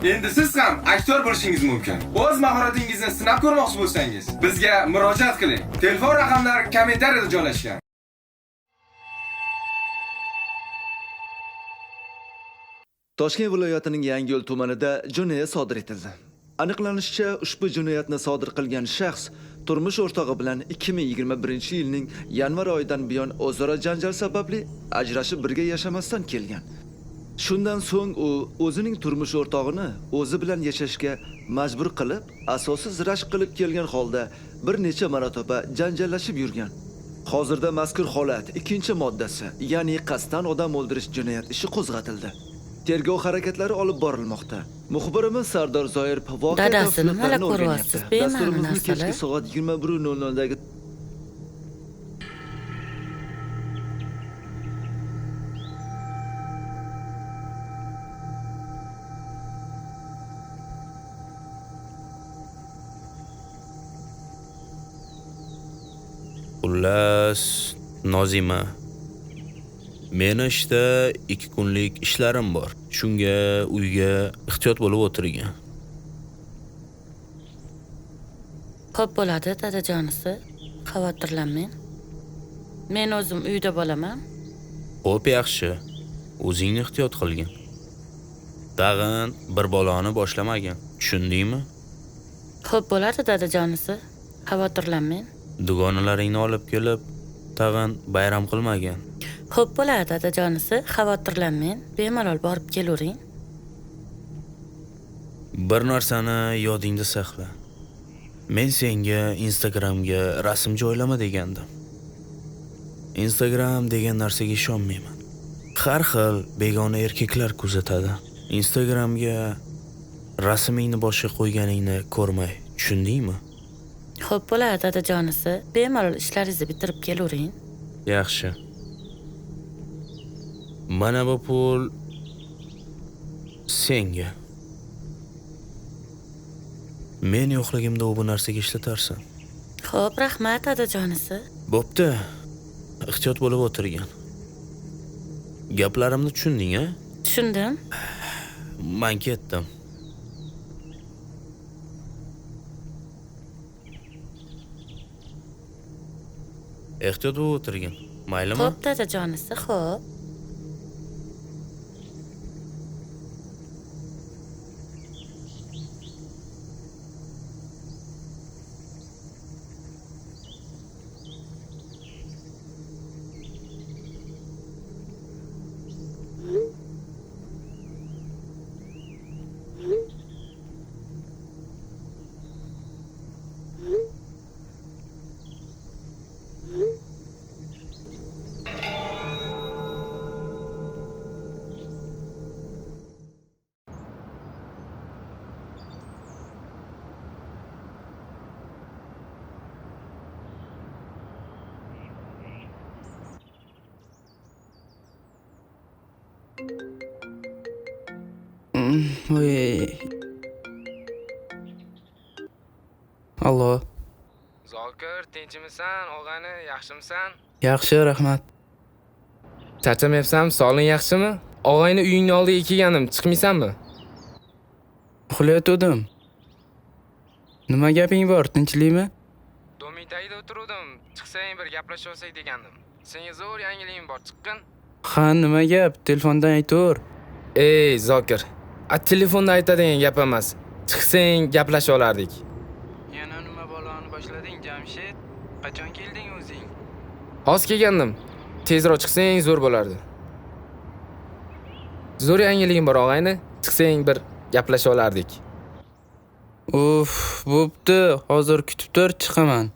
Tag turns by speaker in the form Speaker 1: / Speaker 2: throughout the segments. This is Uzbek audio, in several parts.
Speaker 1: Endi siz ham aktyor bo'lishingiz mumkin. O'z mahoratingizni sinab ko'rmoqchi bo'lsangiz, bizga murojaat qiling. Telefon raqamlari kommentariyada joylashgan.
Speaker 2: Toshkent viloyatining Yangiyo'l tumanida jinoyat sodir etildi. Aniqlanishicha, ushbu jinoyatni sodir qilgan shaxs turmush o'rtog'i bilan 2021-yilning yanvar oyidan buyon o'zaro janjal sababli ajrashib birga yashamasdan kelgan. Shundan so'ng u o'zining turmush o'rtog'ini o'zi bilan yashashga majbur qilib, asossiz rashk qilib kelgan holda bir necha marotaba janjallashib yurgan. Hozirda mazkur holat 2-moddasi, ya'ni qasddan odam o'ldirish jinoyat ishi qo'zg'atildi. Tergov harakatlari olib borilmoqda. Muxbirimiz Sardor Zoirov voqea
Speaker 3: Dadasi nimalar
Speaker 2: tafsilotlarini o'rganyapti.
Speaker 3: ko'ryapsiz, bema'ni
Speaker 2: Dasturimizni kechki
Speaker 3: narsalar.
Speaker 2: soat 21:00dagi
Speaker 4: Xullas, Nozima. Meni ishda 2 kunlik ishlarim bor. Shunga uyga ehtiyot bo'lib o'tirgan.
Speaker 3: Xo'p bo'ladi, dadajonisi. Xavotirlanmang. Men o'zim uyda bo'laman.
Speaker 4: Xo'p, yaxshi. O'zingni ehtiyot qilgin. Tag'in bir bolani boshlamagin. Tushundingmi?
Speaker 3: Xo'p bo'ladi, dadajonisi. Xavotirlanmang.
Speaker 4: Dugonalaringni olib kelib, tag'in bayram qilmagin.
Speaker 3: Xo'p bo'ladi, dadajonisi. Xavotirlanmang. Bemalol borib kelavering.
Speaker 4: Bir narsani yodingda saqla. Men senga Instagramga rasm joylama degandim. Instagram degan narsaga ishonmayman. Har xil begona erkaklar kuzatadi. Instagramga rasmingni boshqa qo'yganingni ko'rmay, tushundingmi?
Speaker 3: Xo'p bo'ladi, dadajonisi. Bemalol ishlaringizni bitirib kelavering.
Speaker 4: Yaxshi. Mana bu pul senga. Men yo'qligimda u bu narsaga ishlatarsan.
Speaker 3: Xo'p, rahmat, dadajonisi.
Speaker 4: Bo'pti. Ehtiyot bo'lib o'tirgin. Gaplarimni tushunding, a?
Speaker 3: Tushundim.
Speaker 4: Men ketdim. Ehtiyot bo'lib o'tirgin. Maylimi?
Speaker 3: Xo'p, dadajonisi, xo'p.
Speaker 5: Oy. Allo.
Speaker 6: Zokir, tinchmisan, og'ani, yaxshimisan?
Speaker 5: Yaxshi, rahmat.
Speaker 6: Charchamayapsanmi? Sog'lig'ing yaxshimi? Og'ayni uyingni oldiga kelganim, chiqmaysanmi?
Speaker 5: Uxlayotgandim. Nima gaping bor, tinchlikmi?
Speaker 6: Doming tagida o'tiruvdim. Chiqsang bir gaplashib olsak degandim. Senga zo'r yangiligim bor, chiqqin.
Speaker 5: Ha, nima gap? Telefondan aytaver.
Speaker 6: Ey, Zokir. Telefonda aytadigan gap emas. Chiqsang gaplashib olardik.
Speaker 5: Yana nima baloni boshlading, Jamshid? Qachon kelding o'zing?
Speaker 6: Hozir kelgandim. Tezroq chiqsang zo'r bo'lardi. Zo'r yangiligim bor, og'ayni. Chiqsang bir gaplashib olardik.
Speaker 5: Uf, bo'pti. Hozir kutib tur, chiqaman.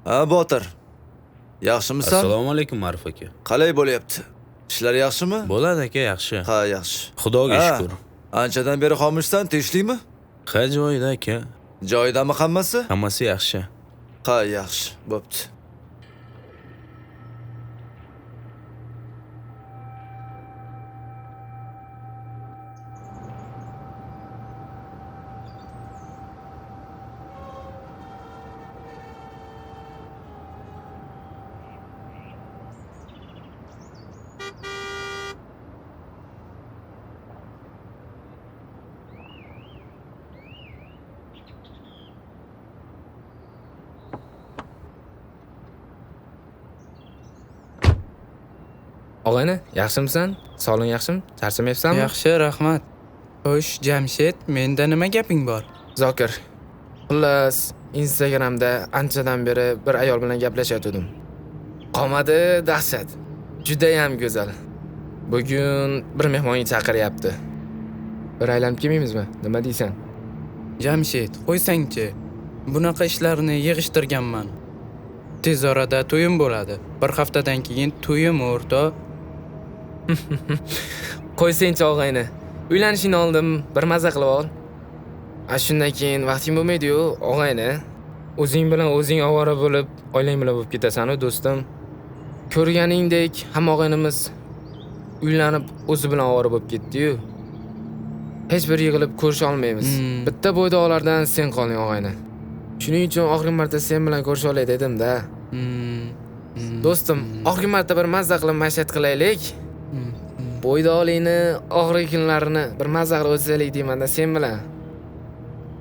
Speaker 2: Ha, Botir. Yaxshimisan?
Speaker 4: Assalomu alaykum, Ma'ruf aka.
Speaker 2: Qalay bo'lyapti? Ishlar yaxshimi?
Speaker 4: Bo'ladi aka, yaxshi.
Speaker 2: Ha, yaxshi.
Speaker 4: Xudoga shukr.
Speaker 2: Anchadan beri xomushsan, tinchlikmi?
Speaker 4: Ha, joyida aka.
Speaker 2: Joyidami hammasi?
Speaker 4: Hammasi yaxshi.
Speaker 2: Ha, yaxshi. Bo'pti.
Speaker 6: Og'ayni, yaxshimisan? Sog'lig'ing yaxshimi? Charchamayapsanmi?
Speaker 5: Yaxshi, rahmat. Xo'sh, Jamshid, menda nima gaping bor?
Speaker 6: Zokir, xullas, Instagramda anchadan beri bir ayol bilan gaplashayotgandim. Qomadi dahshat. Juda ham go'zal. Bugun bir mehmonga chaqiryapti. Bir aylanib kelmaymizmi? Nima deysan?
Speaker 5: Jamshid, qo'ysangchi. Bunaqa ishlarni yig'ishtirganman. Tez orada to'yim bo'ladi. Bir haftadan keyin to'yim o'rtoq.
Speaker 6: Qo'ysangchi og'ayni. Uylanishingni oldim, bir maza qilib ol. A shundan keyin vaqting bo'lmaydi-yu, og'ayni. O'zing bilan o'zing ovora bo'lib, oilang bilan bo'lib ketasan-u, do'stim. Ko'rganingdek, hamma og'aynimiz uylanib o'zi bilan ovora bo'lib ketdi-yu. Hech bir yig'ilib ko'risha olmaymiz. Bitta bo'ydoqlardan sen qolding, og'ayni. Shuning uchun oxirgi marta sen bilan ko'risha olay dedim-da. Do'stim, oxirgi marta bir mazza qilib mashat qilaylik. Bo'ydoqlikni oxirgi kunlarini bir mazza qilib o'tkazaylik deyman-da sen bilan.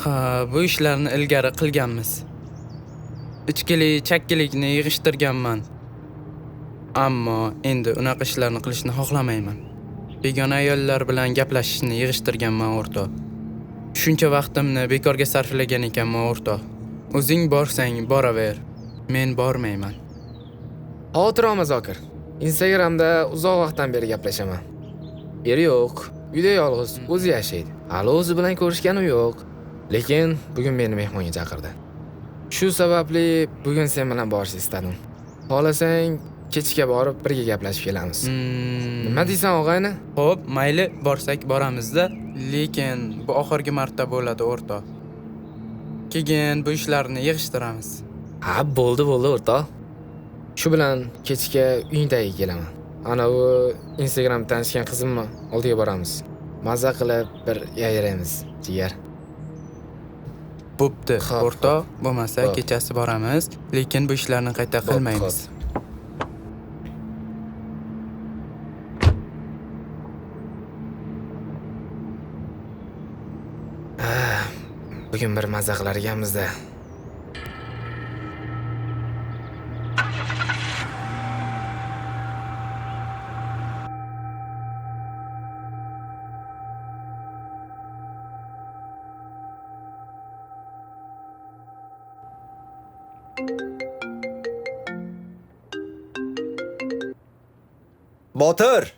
Speaker 5: Ha, bu ishlarni ilgari qilganmiz. Ichkilik, chakkilikni yig'ishtirganman. Ammo endi unaqa ishlarni qilishni xohlamayman. Begona ayollar bilan gaplashishni yig'ishtirganman o'rtoq. Shuncha vaqtimni bekorga sarflagan ekanman o'rtoq. O'zing borsang boraver. Men bormayman.
Speaker 6: Xavotir olma Zokir. Instagramda uzoq vaqtdan beri gaplashaman. Eri yo'q, uyda yolg'iz, o'zi yashaydi. Hali o'zi bilan ko'rishganim yo'q. Lekin bugun meni mehmonga chaqirdi. Shu sababli bugun sen bilan borishni istadim. Xohlasang kechga borib birga gaplashib kelamiz. Nima deysan og'ayni?
Speaker 5: Xo'p, mayli, borsak boramiz-da, lekin bu oxirgi marta bo'ladi o'rtoq. Keyin bu ishlarni yig'ishtiramiz.
Speaker 6: Ha, bo'ldi, bo'ldi o'rtoq. Shu bilan kechga uying tagiga kelaman. Ana u Instagramda tanishgan qizimni oldiga boramiz. Maza qilib bir yayraymiz, jigar.
Speaker 5: Bo'pti, o'rtoq, bo'lmasa kechasi boramiz, lekin bu ishlarni qayta qilmaymiz.
Speaker 6: Bugun bir maza qilar ekanmiz-da.
Speaker 2: Botir!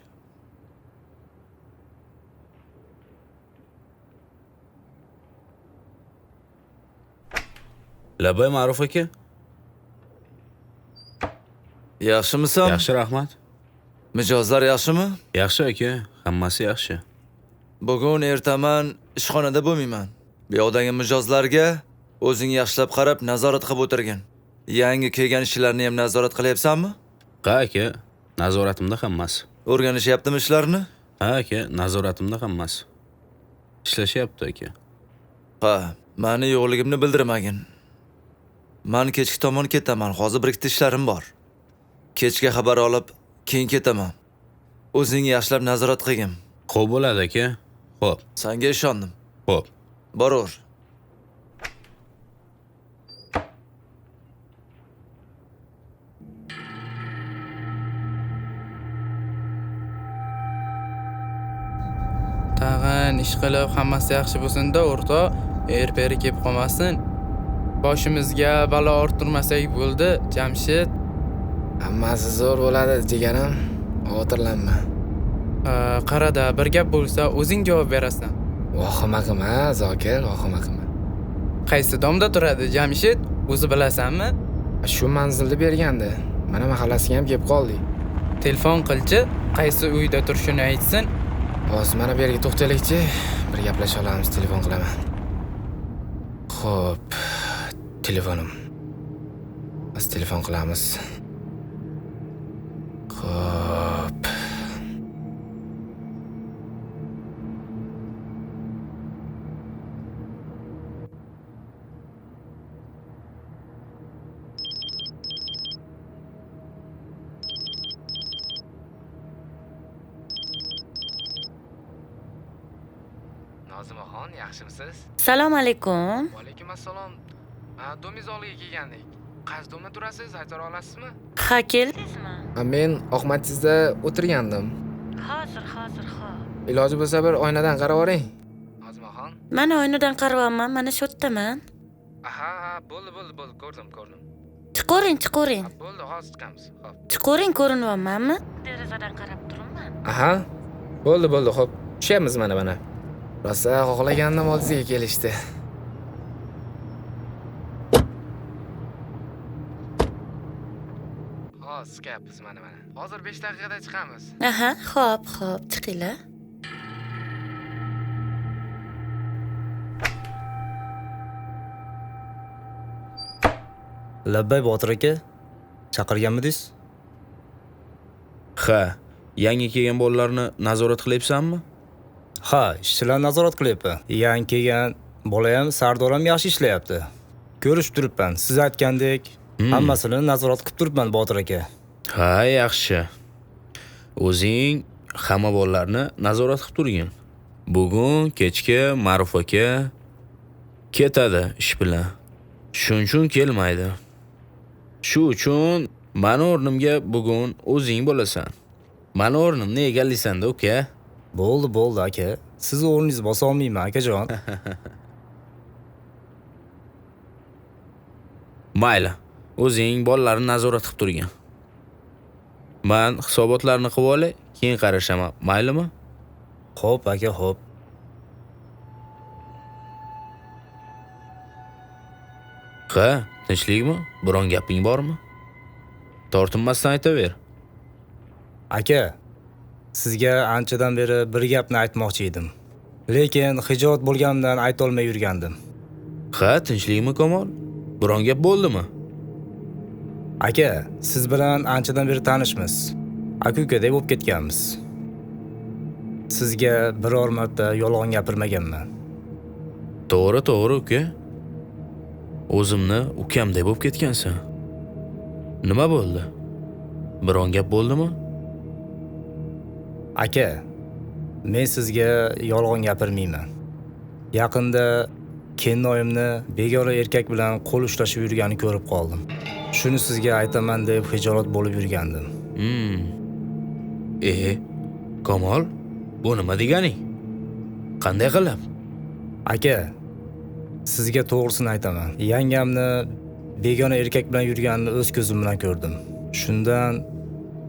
Speaker 4: Labay Ma'ruf aka.
Speaker 2: Yaxshimisan?
Speaker 4: Yaxshi, rahmat.
Speaker 2: Mijozlar yaxshimi?
Speaker 4: Yaxshi aka, hammasi yaxshi.
Speaker 2: Bugun ertaman ishxonada bo'lmayman. Bu yoqdagi mijozlarga o'zing yaxshilab qarab nazorat qilib o'tirgin. Yangi kelgan ishchilarni ham nazorat qilyapsanmi?
Speaker 4: Ha aka, nazoratimda hammasi.
Speaker 2: O'rganishyaptimi ishlarni?
Speaker 4: Ha aka, nazoratimda hammasi. Ishlashyapti aka.
Speaker 2: Ha, meni yo'qligimni bildirmagin. Men kechki tomon ketaman, hozir bir ikkita ishlarim bor. Kechga xabar olib, keyin ketaman. O'zing yaxshilab nazorat qilgin.
Speaker 4: Xo'p bo'ladi aka. Xo'p.
Speaker 2: Senga ishondim.
Speaker 4: Xo'p.
Speaker 2: Boraver.
Speaker 5: Tag'in ish qilib hammasi yaxshi bo'lsin-da o'rtoq, er-peri kelib qolmasin. Boshimizga balo orttirmasak bo'ldi, Jamshid.
Speaker 6: Hammasi zo'r bo'ladi, jigarim. Xavotirlanma.
Speaker 5: Qarada, bir gap bo'lsa o'zing javob berasan.
Speaker 6: Vahima qilma, Zokir, vahima qilma.
Speaker 5: Qaysi domda turadi, Jamshid? O'zi bilasanmi?
Speaker 6: Shu manzilni bergandi. Mana mahallasiga ham kelib qoldik.
Speaker 5: Telefon qilchi, qaysi uyda turishini aytsin.
Speaker 6: Hozir mana bu yerga to'xtalikchi, bir gaplasha olamiz, telefon qilaman. Xo'p, telefonim. Biz telefon qilamiz. Xo'p. Nozimaxon, yaxshimisiz?
Speaker 3: Salom alaykum.
Speaker 6: Va alaykum assalom. Domiz oldiga kelgandik. Qaysi domda turasiz, ayta olasizmi?
Speaker 3: Ha, keldingizmi?
Speaker 6: Men Oqmatizda o'tirgandim.
Speaker 3: Hozir, hozir, xo'p.
Speaker 6: Iloji bo'lsa bir oynadan qarab oling. Nozimaxon.
Speaker 3: Mana oynadan qarayapman, mana shu yerdaman.
Speaker 6: Aha, ha, bo'ldi, bo'ldi, bo'ldi, ko'rdim, ko'rdim.
Speaker 3: Chiqavering, chiqavering.
Speaker 6: Bo'ldi, hozir chiqamiz. Xo'p.
Speaker 3: Chiqavering, ko'rinyapmanmi? Derazadan qarab turibman.
Speaker 6: Aha. Bo'ldi, bo'ldi, xo'p. Tushyapmiz mana mana. Rosa xohlagandim oldingizga kelishdi. Hozir chiqyapmiz mana mana. Hozir 5 daqiqada chiqamiz.
Speaker 3: Aha, xo'p, xo'p, chiqinglar.
Speaker 7: Labbay Botir aka, chaqirganmidingiz?
Speaker 4: Ha, yangi kelgan bolalarni nazorat qilyapsanmi?
Speaker 7: Ha, ishchilarni nazorat qilyapman. Yangi kelgan bola ham, Sardor ham yaxshi ishlayapti. Ko'rishib turibman. Siz aytgandek, hammasini nazorat qilib turibman Botir aka.
Speaker 4: Ha, yaxshi. O'zing hamma bolalarni nazorat qilib turgin. Bugun kechga Ma'ruf aka ketadi ish bilan. Shuning uchun kelmaydi. Shu uchun mani o'rnimga bugun o'zing bo'lasan. Mani o'rnimni egallaysan-da, uka.
Speaker 7: Bo'ldi, bo'ldi aka. Siz o'rningizni bosa olmayman, akajon.
Speaker 4: Mayli, o'zing bolalarni nazorat qilib turgin. Men hisobotlarni qilib olay, keyin qarashaman. Maylimi?
Speaker 7: Xo'p, aka, xo'p.
Speaker 4: Ha, tinchlikmi? Biron gaping bormi? Tortinmasdan aytaver.
Speaker 7: Aka, sizga anchadan beri bir gapni aytmoqchi edim. Lekin xijolat bo'lganimdan ayta olmay yurgandim.
Speaker 4: Ha, tinchlikmi, Kamol? Biron gap bo'ldimi?
Speaker 7: Aka, siz bilan anchadan beri tanishmiz. Aka-ukadek bo'lib ketganmiz. Sizga biror marta yolg'on gapirmaganman.
Speaker 4: To'g'ri, to'g'ri, uka. O'zimni ukamdek bo'lib ketgansan. Nima bo'ldi? Biron gap bo'ldimi?
Speaker 7: Aka, men sizga yolg'on gapirmayman. Yaqinda kelinoyimni begona erkak bilan qo'l ushlashib yurganini ko'rib qoldim. Shuni sizga aytaman deb xijolat bo'lib yurgandim.
Speaker 4: Kamol, bu nima deganing? Qanday qilib?
Speaker 7: Aka, sizga to'g'risini aytaman. Yangamni begona erkak bilan yurganini o'z ko'zim bilan ko'rdim. Shundan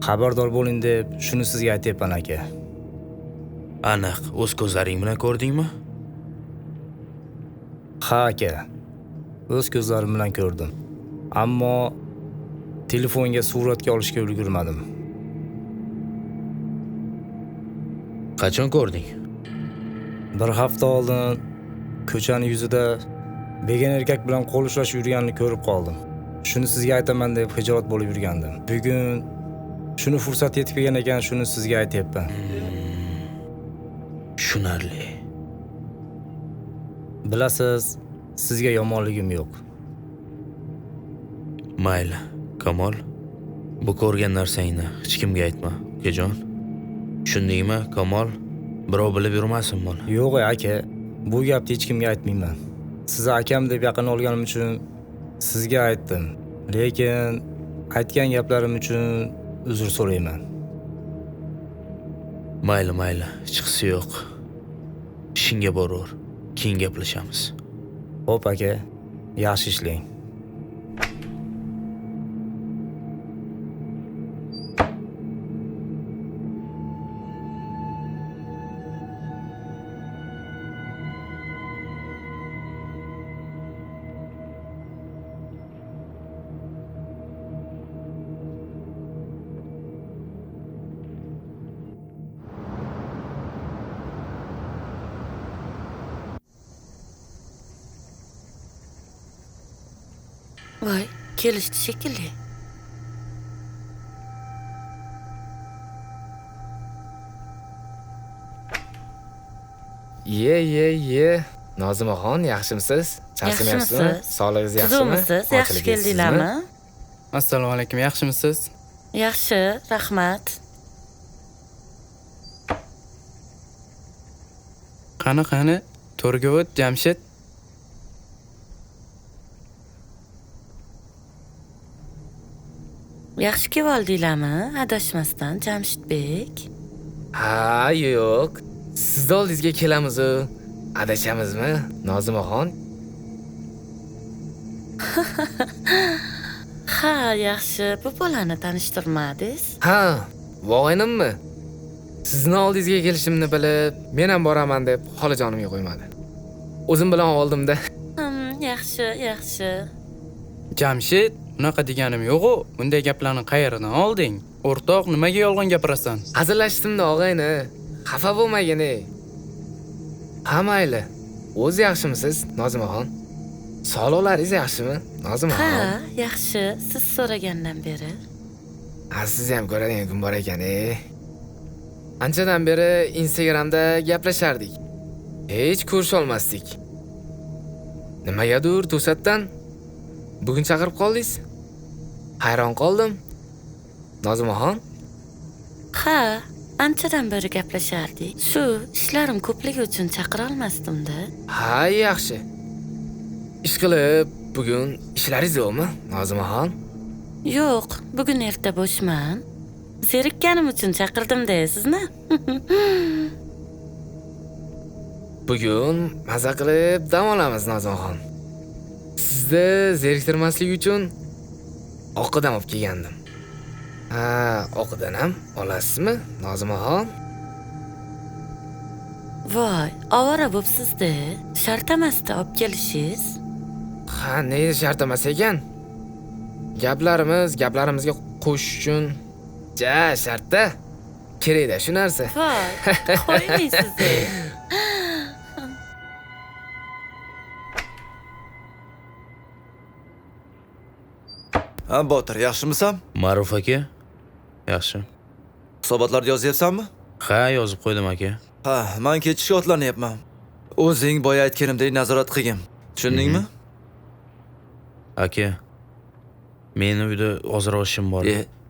Speaker 7: xabardor bo'ling deb shuni sizga aytyapman, aka.
Speaker 4: Aniq o'z ko'zlaring bilan ko'rdingmi?
Speaker 7: Ha, aka. O'z ko'zlarim bilan ko'rdim. Ammo telefonga suratga olishga ulgurmadim.
Speaker 4: Qachon ko'rding?
Speaker 7: Bir hafta oldin ko'chaning yuzida begona erkak bilan qo'l ushlashib yurganini ko'rib qoldim. Shuni sizga aytaman deb xijolat bo'lib yurgandim. Bugun shuni fursat yetib kelgan ekan, shuni sizga aytyapman.
Speaker 4: Tushunarli.
Speaker 7: Bilasiz, sizga yomonligim yo'q.
Speaker 4: Mayli, Kamol. Bu ko'rgan narsangni hech kimga aytma, ukajon. Tushundingmi, Kamol? Birov bilib yurmasin buni.
Speaker 7: Yo'q, aka, bu gapni hech kimga aytmayman. Sizni akam deb yaqin olganim uchun sizga aytdim. Lekin aytgan gaplarim uchun uzr so'rayman.
Speaker 4: Mayli, mayli, hechqisi yo'q. Ishingga boraver, keyin gaplashamiz.
Speaker 7: Xo'p, aka, yaxshi ishlang.
Speaker 3: Voy, kelishdi shekilli.
Speaker 6: Ye, ye, ye. Nozimaxon, yaxshimisiz? Charchamayapsizmi? Sog'lig'ingiz yaxshimi?
Speaker 3: Tuzukmisiz? Yaxshi keldinglarmi?
Speaker 5: Assalomu alaykum, yaxshimisiz?
Speaker 3: Yaxshi, rahmat.
Speaker 5: Qani, qani, to'rga o't, Jamshid.
Speaker 3: Yaxshi kelib oldinglarmi? Adashmasdan Jamshidbek.
Speaker 6: Ha, yo'q. Sizni oldingizga kelamiz-u, adashamizmi, Nozimaxon?
Speaker 3: Ha, yaxshi. Bu bolani tanishtirmadingiz?
Speaker 6: Ha, og'aynimmi? Sizni oldingizga kelishimni bilib, men ham boraman deb xolajonimga qo'ymadi. O'zim bilan oldim-da.
Speaker 3: Yaxshi, yaxshi.
Speaker 5: Jamshid, unaqa deganim yo'q-u. Bunday gaplarni qayerdan olding? O'rtoq, nimaga yolg'on gapirasan?
Speaker 6: Hazillashdim-da, og'ayni. Xafa bo'lmagin, ey. Ha, mayli. O'zi yaxshimisiz, Nozimaxon? Sog'liqlaringiz yaxshimi, Nozimaxon?
Speaker 3: Ha, yaxshi. Siz so'ragandan beri.
Speaker 6: Ha, siz ham ko'radigan kun bor ekan, ey. Anchadan beri Instagramda gaplashardik. Hech ko'risha olmasdik. Nimagadir to'satdan bugun chaqirib qoldingiz. Hayron qoldim. Nozimaxon?
Speaker 3: Ha, anchadan beri gaplashardik. Shu ishlarim ko'pligi uchun chaqira olmasdim-da.
Speaker 6: Ha, yaxshi. Ish qilib, bugun ishlaringiz yo'qmi, Nozimaxon?
Speaker 3: Yo'q, bugun erta bo'shman. Zerikkanim uchun chaqirdim-da sizni.
Speaker 6: Bugun maza qilib dam olamiz, Nozimaxon. Sizni zeriktirmaslik uchun oqidan olib kelgandim. Ha, oqidan ham olasizmi, Nozimaxon?
Speaker 3: Voy, ovora bo'psiz-da. Shart emasdi olib kelishingiz.
Speaker 6: Ha, nega shart emas ekan? Gaplarimiz gaplarimizga qo'shish uchun ja shartda. Kerakda shu narsa.
Speaker 3: Voy, qo'ymaysiz.
Speaker 2: Ha, Botir, yaxshimisan?
Speaker 4: Ma'ruf aka, yaxshi.
Speaker 2: Hisobotlarni yozyapsanmi?
Speaker 4: Ha, yozib qo'ydim aka.
Speaker 2: Ha, men ketishga otlanyapman. O'zing boya aytganimdek nazorat qilgin. Tushundingmi?
Speaker 4: Aka, meni uyda ozroq ishim bor.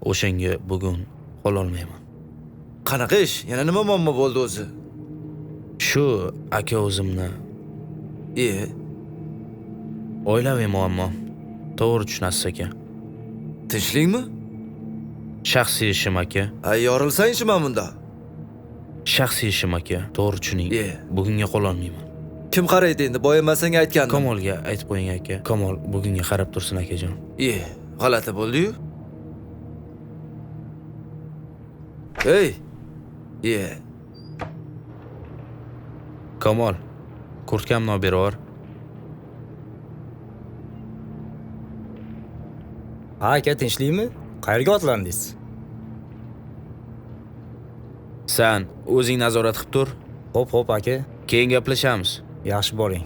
Speaker 4: O'shanga bugun qola olmayman.
Speaker 2: Qanaqa ish? Yana nima muammo bo'ldi o'zi?
Speaker 4: Shu aka o'zimni. Oilaviy muammo. To'g'ri tushunasiz aka.
Speaker 2: Tinchlikmi?
Speaker 4: Shaxsiy ishim aka.
Speaker 2: Ay, yorilsang-chi men bunda.
Speaker 4: Shaxsiy ishim aka, to'g'ri tushuning. Bugunga qola olmayman.
Speaker 2: Kim qaraydi endi? Boya men senga aytgandim.
Speaker 4: Kamolga aytib qo'ying aka. Kamol bugunga qarab tursin akajon.
Speaker 2: G'alati bo'ldi-yu. Ey.
Speaker 4: Kamol, kurtkamni olib berib.
Speaker 7: Ha, aka, tinchlikmi? Qayerga otlandingiz?
Speaker 4: Sen o'zing nazorat qilib tur.
Speaker 7: Xo'p, xo'p, aka.
Speaker 4: Keyin gaplashamiz.
Speaker 7: Yaxshi boring.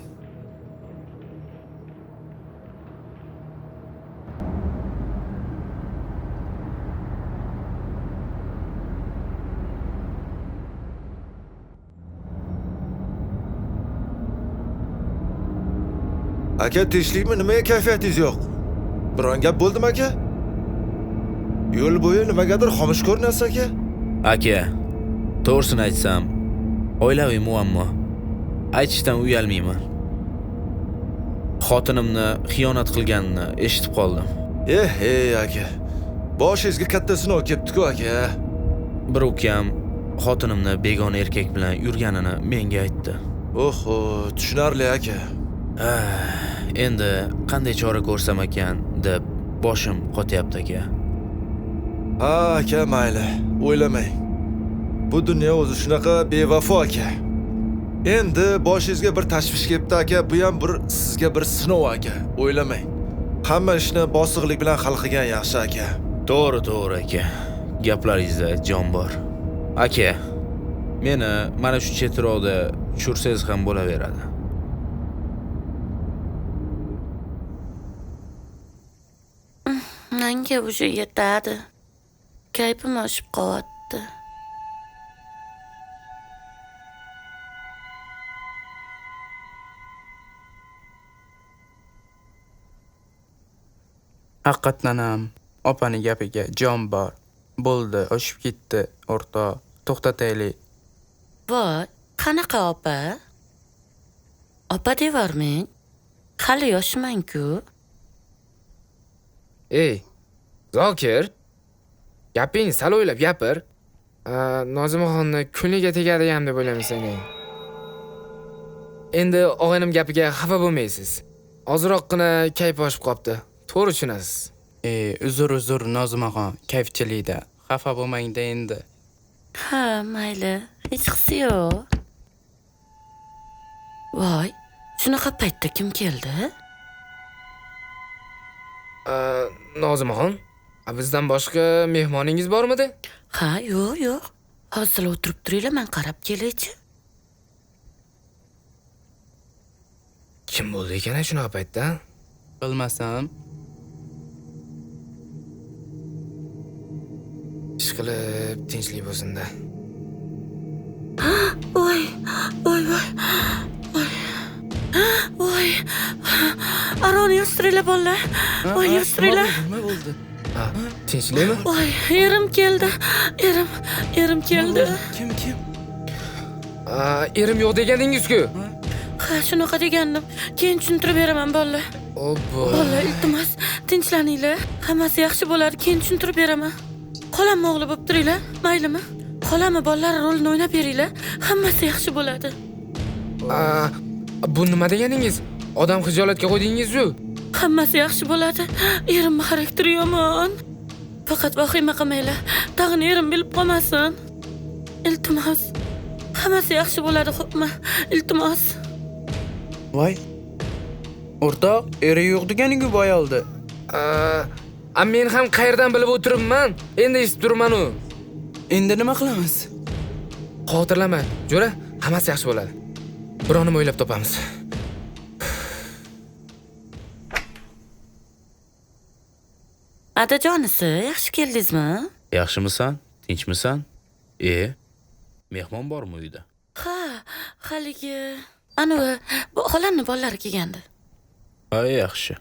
Speaker 2: Aka, tinchlikmi? Nimaga kayfiyatingiz yo'q? Biron gap bo'ldimi aka? Yo'l bo'yi nimagadir xomush ko'rinasiz aka.
Speaker 4: Aka, to'g'risini aytsam, oilaviy muammo. Aytishdan uyalmayman. Xotinimni xiyonat qilganini eshitib qoldim.
Speaker 2: Ey aka. Boshingizga katta sinov kelibdi-ku aka.
Speaker 4: Bir ukam xotinimni begona erkak bilan yurganini menga aytdi.
Speaker 2: Oho, tushunarli aka.
Speaker 4: Endi qanday chora ko'rsam ekan deb boshim qotyapti aka.
Speaker 2: Ha, aka, mayli, o'ylamang. Bu dunyo o'zi shunaqa bevafo aka. Endi boshingizga bir tashvish kelibdi aka, bu ham bir sizga bir sinov aka. O'ylamang. Hamma ishni bosiqlik bilan hal qilgan yaxshi aka.
Speaker 4: To'g'ri, to'g'ri aka. Gaplaringizda jon bor. Aka, meni mana shu chetroqda tushirsangiz ham bo'laveradi.
Speaker 3: Menga уже yetadi. Kayfim oshib qolyapti.
Speaker 5: Haqiqatan ham opani gapiga jon bor. Bo'ldi, oshib ketdi, o'rtoq. To'xtataylik.
Speaker 3: Voy, qanaqa opa? Opa devormang. Hali yoshman-ku.
Speaker 6: Ey, Zokir, Gapingni sal o'ylab gapir. Nozimaxonni ko'ngliga tegadi ham deb o'ylaymisan. Endi og'aynim gapiga xafa bo'lmaysiz. Ozroqgina kayf oshib qopti. To'g'ri tushunasiz.
Speaker 5: Uzr Nozimaxon, kayfchilikda. Xafa bo'lmang-da endi.
Speaker 3: Ha, mayli. Hech qisi yo'q. Voy, shunaqa paytda kim keldi?
Speaker 6: Nozimaxon, bizdan boshqa mehmoningiz bormidi?
Speaker 3: Ha, yo'q. Hozir o'tirib turinglar, men qarab kelaychi.
Speaker 6: Kim bo'ldi ekan shunaqa paytda?
Speaker 5: Bilmasam.
Speaker 6: Ish qilib tinchlik bo'lsin-da.
Speaker 3: Voy, voy, voy. Voy. Aroni yig'ishtiringlar bolalar. Voy, yig'ishtiringlar.
Speaker 5: Nima bo'ldi?
Speaker 6: Tinchlikmi?
Speaker 3: Voy, erim keldi. Erim keldi.
Speaker 5: Kim?
Speaker 6: Erim yo'q deganingiz-ku.
Speaker 3: Ha, shunaqa degandim. Keyin tushuntirib beraman bolalar.
Speaker 6: Obbo.
Speaker 3: Bolalar, iltimos, tinchlaninglar. Hammasi yaxshi bo'ladi, keyin tushuntirib beraman. Xolamni o'g'li bo'lib turinglar, maylimi? Xolamni bolalari rolini o'ynab beringlar, hammasi yaxshi bo'ladi.
Speaker 6: Bu nima deganingiz? Odam xijolatga qo'ydingiz-ku.
Speaker 3: Hammasi yaxshi bo'ladi. Erimning xarakteri yomon. Faqat vahima qilmanglar. Tag'in erim bilib qolmasin. Iltimos. Hammasi yaxshi bo'ladi, xo'pmi? Iltimos.
Speaker 5: Voy. O'rtoq, eri yo'q deganingu boy oldi.
Speaker 6: Men ham qayerdan bilib o'tiribman? Endi eshitib turman-u.
Speaker 5: Endi nima qilamiz?
Speaker 6: Xavotirlanma, jo'ra, hammasi yaxshi bo'ladi. Biror nima o'ylab topamiz.
Speaker 3: Adajonisi, yaxshi keldingizmi?
Speaker 4: Yaxshimisan? Tinchmisan? Mehmon bormi uyda?
Speaker 3: Ha, haligi anavi xolamni bolalari kelgandi.
Speaker 4: Ha, yaxshi.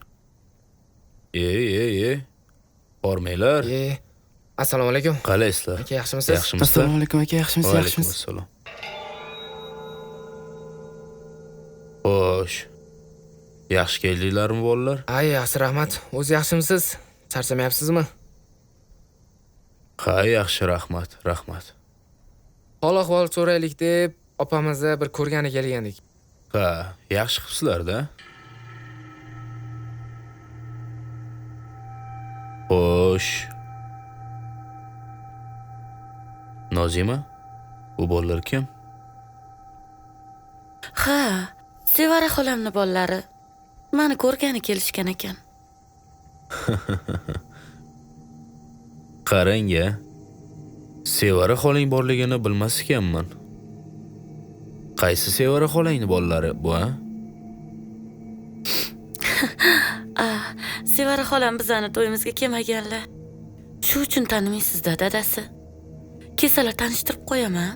Speaker 4: Bormanglar.
Speaker 6: Assalomu alaykum.
Speaker 4: Qalaysizlar?
Speaker 6: Aka, yaxshimisiz?
Speaker 4: Yaxshimisiz?
Speaker 5: Assalomu alaykum aka, yaxshimisiz?
Speaker 4: Va alaykum assalom. Xo'sh. Yaxshi keldinglarmi bolalar?
Speaker 6: Ay, yaxshi, rahmat. O'zi yaxshimisiz? Charchamayapsizmi?
Speaker 4: Ha, yaxshi, rahmat, rahmat.
Speaker 6: Hol ahvol so'raylik deb opamizni bir ko'rgani kelgandik.
Speaker 4: Ha, yaxshi qilibsizlar-da. Xo'sh. Nozima, bu bolalar kim?
Speaker 3: Ha, Sevara xolamni bolalari. Meni ko'rgani kelishgan ekan.
Speaker 4: Qarang-a. Sevara xolang borligini bilmas ekanman. Qaysi Sevara xolangni bolalari bu, a?
Speaker 3: Sevara xolam bizani to'yimizga kelmaganlar. Shu uchun tanimaysiz-da, dadasi. Kelsalar tanishtirib qo'yaman.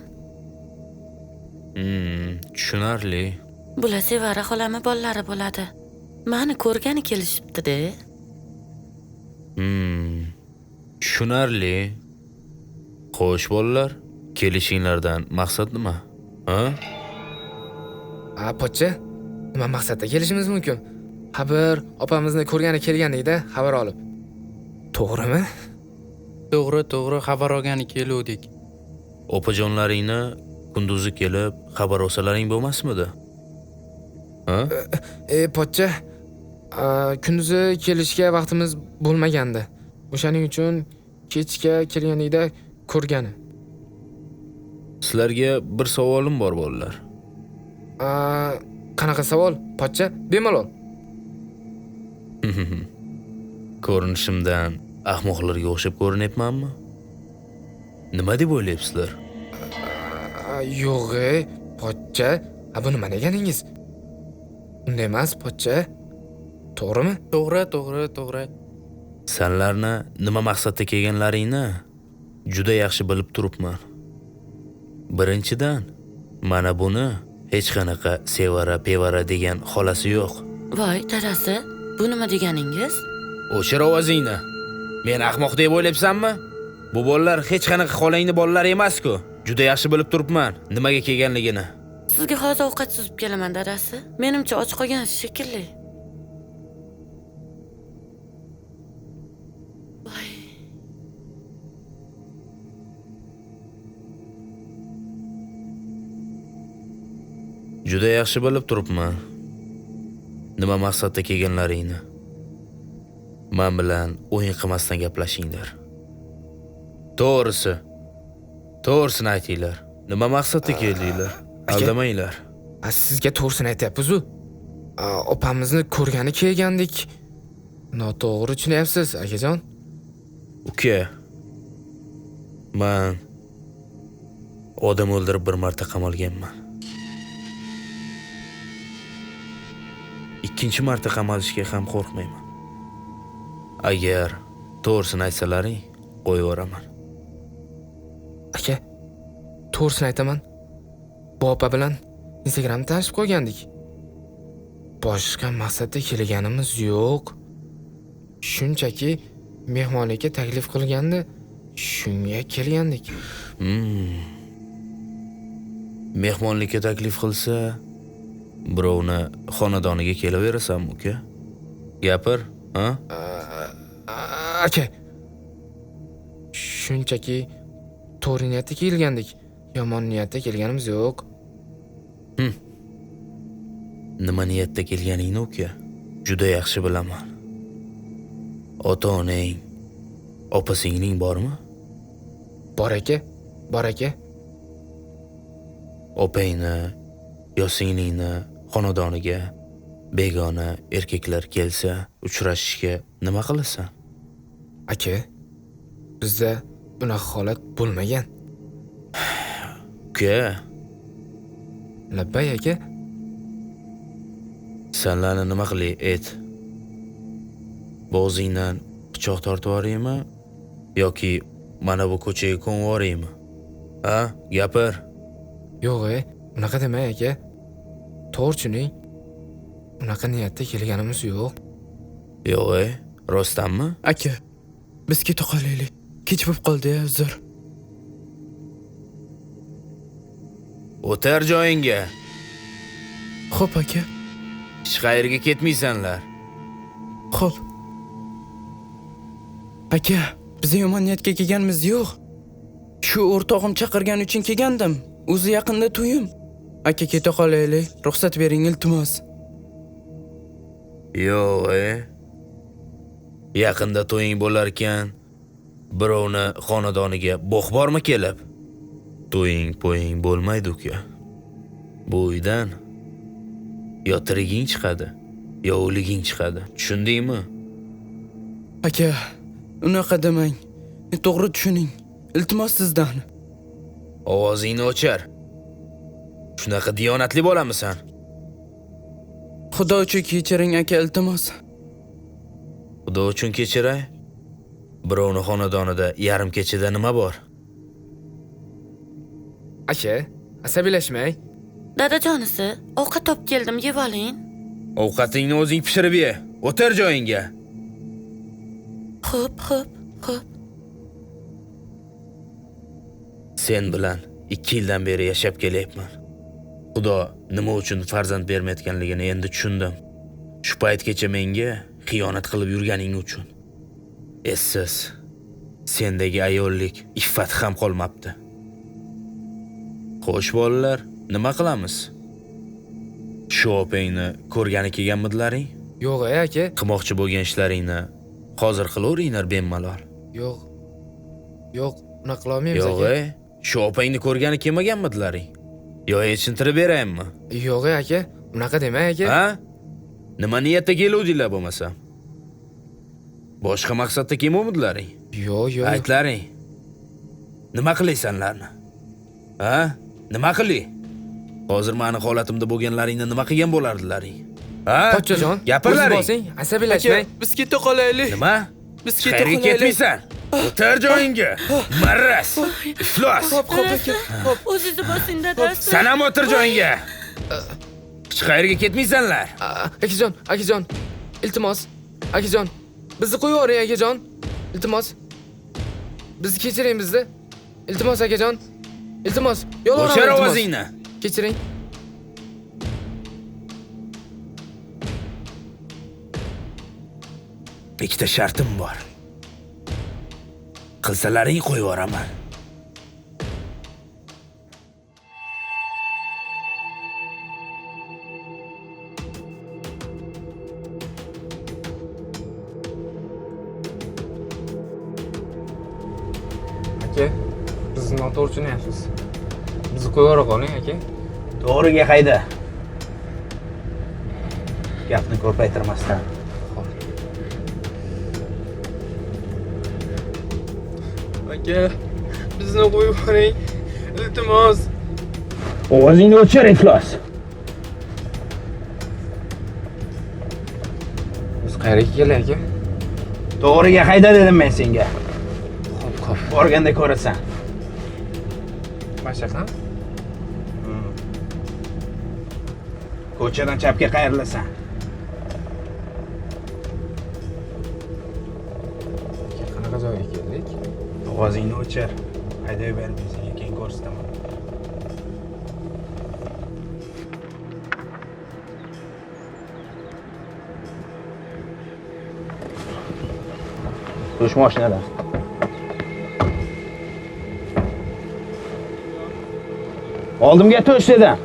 Speaker 4: Tushunarli.
Speaker 3: Bular Sevara xolamning bolalari bo'ladi. Meni ko'rgani kelishibdi-da.
Speaker 4: Tushunarli. Xo'sh bolalar, kelishinglardan maqsad nima? Ha?
Speaker 6: Ha, pochcha, nima maqsadda kelishimiz mumkin? Ha, bir opamizni ko'rgani kelgandikda xabar olib. To'g'rimi?
Speaker 5: To'g'ri, xabar olgani keluvdik.
Speaker 4: Opajonlaringni kunduzi kelib xabar olsalaring bo'lmasmidi? Ha?
Speaker 6: Pochcha, kunduzi kelishga vaqtimiz bo'lmagandi. O'shaning uchun kechga kelganlikda ko'rgani.
Speaker 4: Sizlarga bir savolim bor bolalar.
Speaker 6: Qanaqa savol, pochcha? Bemalol.
Speaker 4: Ko'rinishimdan ahmoqlarga o'xshab ko'rinyapmanmi? Nima deb o'ylayapsizlar?
Speaker 6: Yo'q, pochcha, bu nima deganingiz? Unday emas, pochcha. To'g'rimi?
Speaker 5: To'g'ri.
Speaker 4: Sanlarni nima maqsadda kelganlaringni juda yaxshi bilib turibman. Birinchidan, mana buni hech qanaqa sevara pevara degan xolasi yo'q.
Speaker 3: Voy, dadasi, bu nima deganingiz?
Speaker 4: O'chir ovozingni. Men ahmoq deb o'ylayapsanmi? Bu bolalar hech qanaqa xolangni bolalari emas-ku. Juda yaxshi bilib turibman nimaga kelganligini.
Speaker 3: Sizga hozir ovqat suzib kelaman, dadasi. Menimcha och qolgansiz shekilli. Voy.
Speaker 4: Juda yaxshi bilib turibman. Nima maqsadda kelganlaringni. Men bilan o'yin qilmasdan gaplashinglar. To'g'risi. To'g'risini aytinglar. Nima maqsadda keldinglar? Aldamanglar.
Speaker 6: Sizga to'g'risini aytyapmiz-u. Opamizni ko'rgani kelgandik. Noto'g'ri tushunyapsiz, akajon.
Speaker 4: Uka, men odam o'ldirib bir marta qamalganman. Ikkinchi marta qamalishga ham qo'rqmayman. Agar to'g'risini aytsalaring, qo'yib yuboraman.
Speaker 6: Aka, to'g'risini aytaman. Bu opa bilan Instagramda tanishib qolgandik. Boshqa maqsadda kelganimiz yo'q. Shunchaki mehmonlikka taklif qilganda shunga kelgandik.
Speaker 4: Mehmonlikka taklif qilsa, birovni xonadoniga kelaverasanmi, uka? Gapir, ha?
Speaker 6: Aka, shunchaki to'g'ri niyatda kelgandik. Yomon niyatda kelganimiz yo'q.
Speaker 4: Nima niyatda kelganingni, uka, juda yaxshi bilaman. Ota-onang, opa-singling bormi?
Speaker 6: Bor aka, bor aka.
Speaker 4: Opangni yo singlingni xonadoniga begona erkaklar kelsa, uchrashishga nima qilasan?
Speaker 6: Aka, bizda bunaqa holat bo'lmagan.
Speaker 4: Uka.
Speaker 6: Labbay aka.
Speaker 4: Sanlarni nima qilay, ayt. Bo'g'zingdan pichoq tortib yuboraymi yoki mana bu ko'chaga ko'mib yuboraymi? Ha, gapir.
Speaker 6: Yo'q, unaqa demang aka. To'g'ri tushuning. Unaqa niyatda kelganimiz yo'q.
Speaker 4: Yo'q, rostdanmi?
Speaker 5: Aka, biz keta qolaylik. Kech bo'lib qoldi-ya, uzr.
Speaker 4: O'tir joyingga.
Speaker 5: Xo'p, aka.
Speaker 4: Hech qayerga ketmaysanlar.
Speaker 5: Xo'p. Aka, biz yomon niyatga kelganimiz yo'q. Shu o'rtog'im chaqirgani uchun kelgandim. O'zi yaqinda to'yim. Aka, keta qolaylik. Ruxsat bering, iltimos.
Speaker 4: Yo'q, Yaqinda to'ying bo'lar ekan, birovni xonadoniga bo'x bormi kelib? To'ying po'ying bo'lmaydi, uka. Bu uydan yo tiriging chiqadi, yo o'liging chiqadi. Tushundingmi?
Speaker 5: Aka, unaqa demang. To'g'ri tushuning. Iltimos sizdan.
Speaker 4: Ovozingni o'chir. Shunaqa diyonatli bolamisan?
Speaker 5: Xudo uchun kechiring aka, iltimos.
Speaker 4: Xudo uchun kechiray. Birovni xonadonida yarim kechada nima bor?
Speaker 6: Aka, asabiylashmang.
Speaker 3: Dadajonisi, ovqat topib keldim, yeb oling.
Speaker 4: Ovqatingni o'zing pishirib ye. O'tir joyingga.
Speaker 3: Xo'p, xo'p, xo'p.
Speaker 4: Sen bilan 2 yildan beri yashab kelyapman. Xudo nima uchun farzand bermayotganligini endi tushundim. Shu paytgacha menga xiyonat qilib yurganing uchun. Essiz, sendagi ayollik iffati ham qolmabdi. Xo'sh bolalar, nima qilamiz? Shu opangni ko'rgani kelganmidilaring?
Speaker 6: Yo'q, aka.
Speaker 4: Qilmoqchi bo'lgan ishlaringni hozir qilaveringlar bemalol.
Speaker 6: Yo'q. Yo'q, unaqa qila olmaymiz aka.
Speaker 4: Yo'q, shu opangni ko'rgani kelmaganmidilaring? Yo yechintirib beraymi?
Speaker 6: Yo'q, aka, unaqa demang aka.
Speaker 4: Ha? Nima niyatda keluvdinglar bo'lmasa? Boshqa maqsadda kelmovmidilaring?
Speaker 6: Yo'q, yo'q.
Speaker 4: Aytlaring. Nima qilaysanlarni? Ha? Nima qilay? Hozir meni holatimda bo'lganlaringni nima qilgan bo'lardilaring? Ha?
Speaker 6: Pochchajon,
Speaker 4: gapirlaring.
Speaker 6: Bosing, asabiylashmang.
Speaker 5: Biz keta qolaylik.
Speaker 4: Nima?
Speaker 5: Biz keta qolaylik.
Speaker 4: Ketmaysan. O'tir joyingga. Marras. Iflos.
Speaker 5: Xo'p, xo'p aka. Xo'p.
Speaker 3: O'zingizni bosing dadasi.
Speaker 4: Sen ham o'tir joyingga. Hech qayerga ketmaysanlar.
Speaker 6: Akajon, akajon. Iltimos. Akajon. Bizni qo'yib yuboring akajon. Iltimos. Bizni kechiring bizni. Iltimos akajon. Iltimos. Yolvoraman.
Speaker 4: O'chir ovozingni.
Speaker 6: Kechiring.
Speaker 4: Ikkita shartim bor. Qilsalaring qo'yib yuboraman.
Speaker 6: Aka, bizni noto'g'ri tushunyapsiz. Bizni qo'yib yubora qoling, aka.
Speaker 8: To'g'riga hayda. Gapni ko'paytirmasdan.
Speaker 6: Aka, bizni qo'yib yuboring. Iltimos.
Speaker 8: Ovozingni o'chir, iflos.
Speaker 6: Biz qayerga keldik, aka?
Speaker 8: To'g'riga hayda dedim men senga.
Speaker 6: Xo'p, xo'p.
Speaker 8: Borganda ko'rasan.
Speaker 6: Mana shu yoqdan?
Speaker 8: Ko'chadan chapga qayrilasan.
Speaker 6: Qanaqa joyga keldik?
Speaker 8: Ovozingni o'chir. Haydab berib senga keyin ko'rsataman. Tush mashinadan. Oldimga tush dedim.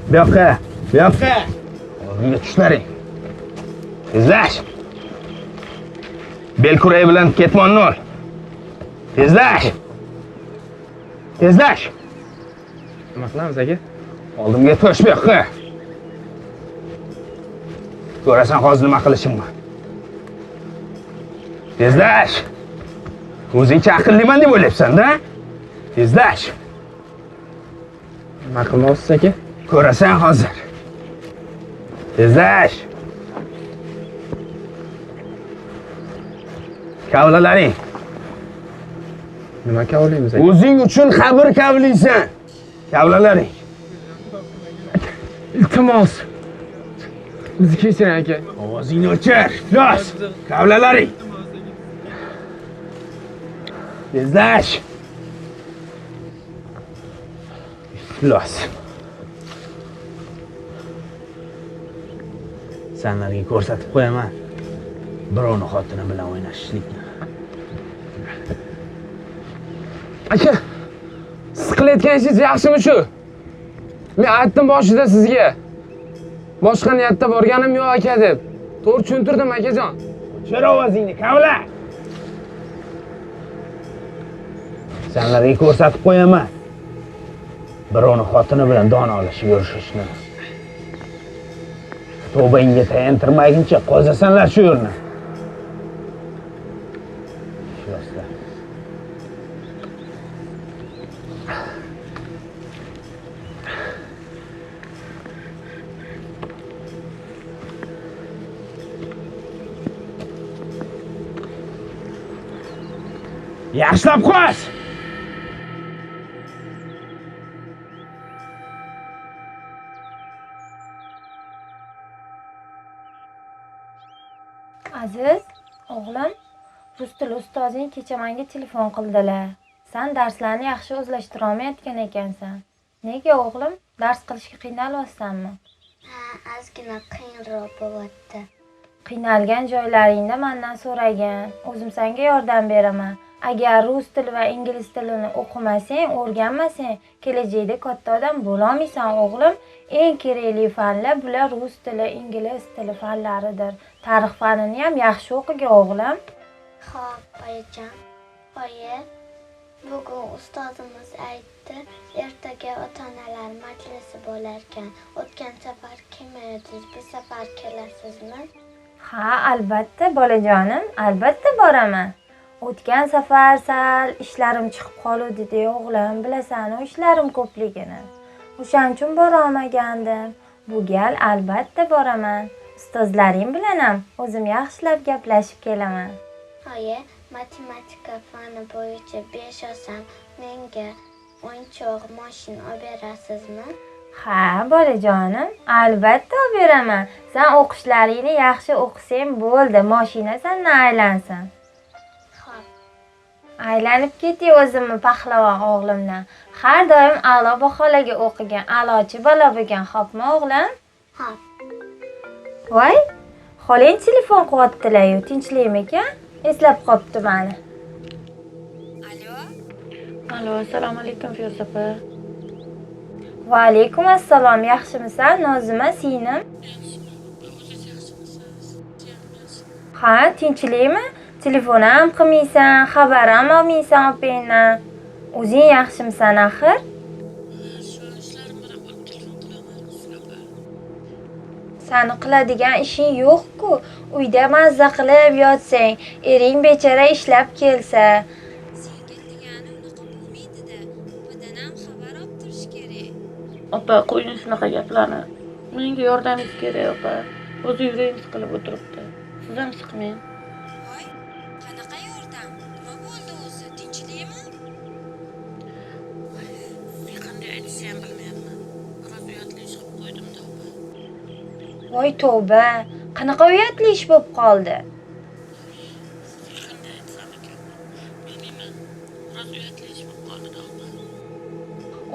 Speaker 8: Bu yoqqa, bu yoqqa. Oldimga tushlaring. Tezlash. Bel kuragi bilan ketmonni ol. Tezlash. Tezlash.
Speaker 6: Nima qilamiz, aka?
Speaker 8: Oldimga tush bu yoqqa. Ko'rasan hozir nima qilishimni. Tezlash. O'zingcha aqlliman deb o'ylayapsan-da? Tezlash.
Speaker 6: Nima qilmoqchisiz, aka?
Speaker 8: Ko'rasan hozir. Tezlash. Kavlalaring.
Speaker 6: Nima kavlaymiz, aka?
Speaker 8: O'zing uchun qabr kavlaysan. Kavlalaring.
Speaker 6: Iltimos. Bizni kechiring, aka.
Speaker 8: Ovozingni o'chir. Iflos. Kavlalaring. Tezlash. Iflos. Sanlarga ko'rsatib qo'yaman. Birovni xotini bilan o'ynashishlikni.
Speaker 6: Aka, siz qilayotgan ishingiz yaxshimi shu? Men aytdim boshida sizga. Boshqa niyatda borganim yo'q aka deb. To'g'ri tushuntirdim akajon.
Speaker 8: O'chir ovozingni, kavla. Sanlarga ko'rsatib qo'yaman. Birovni xotini bilan don olishib yurishni. Tavbangga tayantirmaguncha qozasanlar shu yerni. Ifloslar. Yaxshilab qo'y.
Speaker 9: Aziz, o'g'lim, rus tili ustozing kecha menga telefon qildilar. Sen darslarni yaxshi o'zlashtira olmayotgan ekansan. Nega o'g'lim, dars qilishga qiynalyapsanmi?
Speaker 10: Ha, ozgina qiyinroq bo'lyapti.
Speaker 9: Qiynalgan joylaringda mendan so'ragin, o'zim senga yordam beraman. Agar rus tili va ingliz tilini o'qimasang, o'rganmasang, kelajakda katta odam bo'la olmaysan, o'g'lim. Eng kerakli fanlar bular rus tili, ingliz tili fanlaridir. Tarix fanini ham yaxshi o'qigin, o'g'lim.
Speaker 10: Xo'p, oyijon. Oyi, bugun ustozimiz aytdi, ertaga ota-onalar majlisi bo'lar ekan. O'tgan safar kelmadingiz, bu safar kelasizmi?
Speaker 9: Ha, albatta, bolajonim, albatta boraman. O'tgan safar sal ishlarim chiqib qoluvdi-da, o'g'lim, bilasan-u ishlarim ko'pligini. O'shaning uchun bora olmagandim. Bu gal albatta boraman. Ustozlaring bilan ham o'zim yaxshilab gaplashib kelaman.
Speaker 10: Oyi, matematika fani bo'yicha 5 olsam, menga o'yinchoq mashina olib berasizmi?
Speaker 9: Ha, bolajonim, albatta olib beraman. Sen o'qishlaringni yaxshi o'qisang bo'ldi, mashina sendan aylansin.
Speaker 10: Xo'p.
Speaker 9: Aylanib ketay o'zimni pahlavon o'g'limdan. Har doim a'lo baholarga o'qigan, a'lochi bola bo'lgan, xo'pmi o'g'lim?
Speaker 10: Xo'p.
Speaker 9: Voy, Xolang telefon qilyaptilar-yu, tinchlikmikan? Eslab qopti meni.
Speaker 3: Alo. Alo, assalomu alaykum Feruza opa.
Speaker 9: Va alaykum assalom. Yaxshimisan, Nozima singlim? Ha, tinchlikmi? Telefon ham qilmaysan, xabar ham olmaysan opangdan. O'zing yaxshimisan axir? Sani qiladigan ishing yo'q-ku. Uyda mazza qilib yotsang, ering bechara ishlab kelsa. Singil degani unaqa bo'lmaydi-da. Opadan ham xabar olib turish kerak.
Speaker 3: Opa, qo'ying shunaqa gaplarni. Menga yordamingiz kerak, opa. O'zi yuragim siqilib o'tiribdi. Siz ham siqmang.
Speaker 9: Voy, qanaqa yordam? Nima bo'ldi o'zi? Tinchlikmi?
Speaker 3: Sizga qanday aytishni ham bilmayapman. Biroz uyatli ish qilib qo'ydim-da, opa.
Speaker 9: Voy tavba, qanaqa uyatli ish bo'lib qoldi?
Speaker 3: Sizga qanday aytsam ekan? Bilmayman. Biroz uyatli ish bo'lib qoldi-da, opa.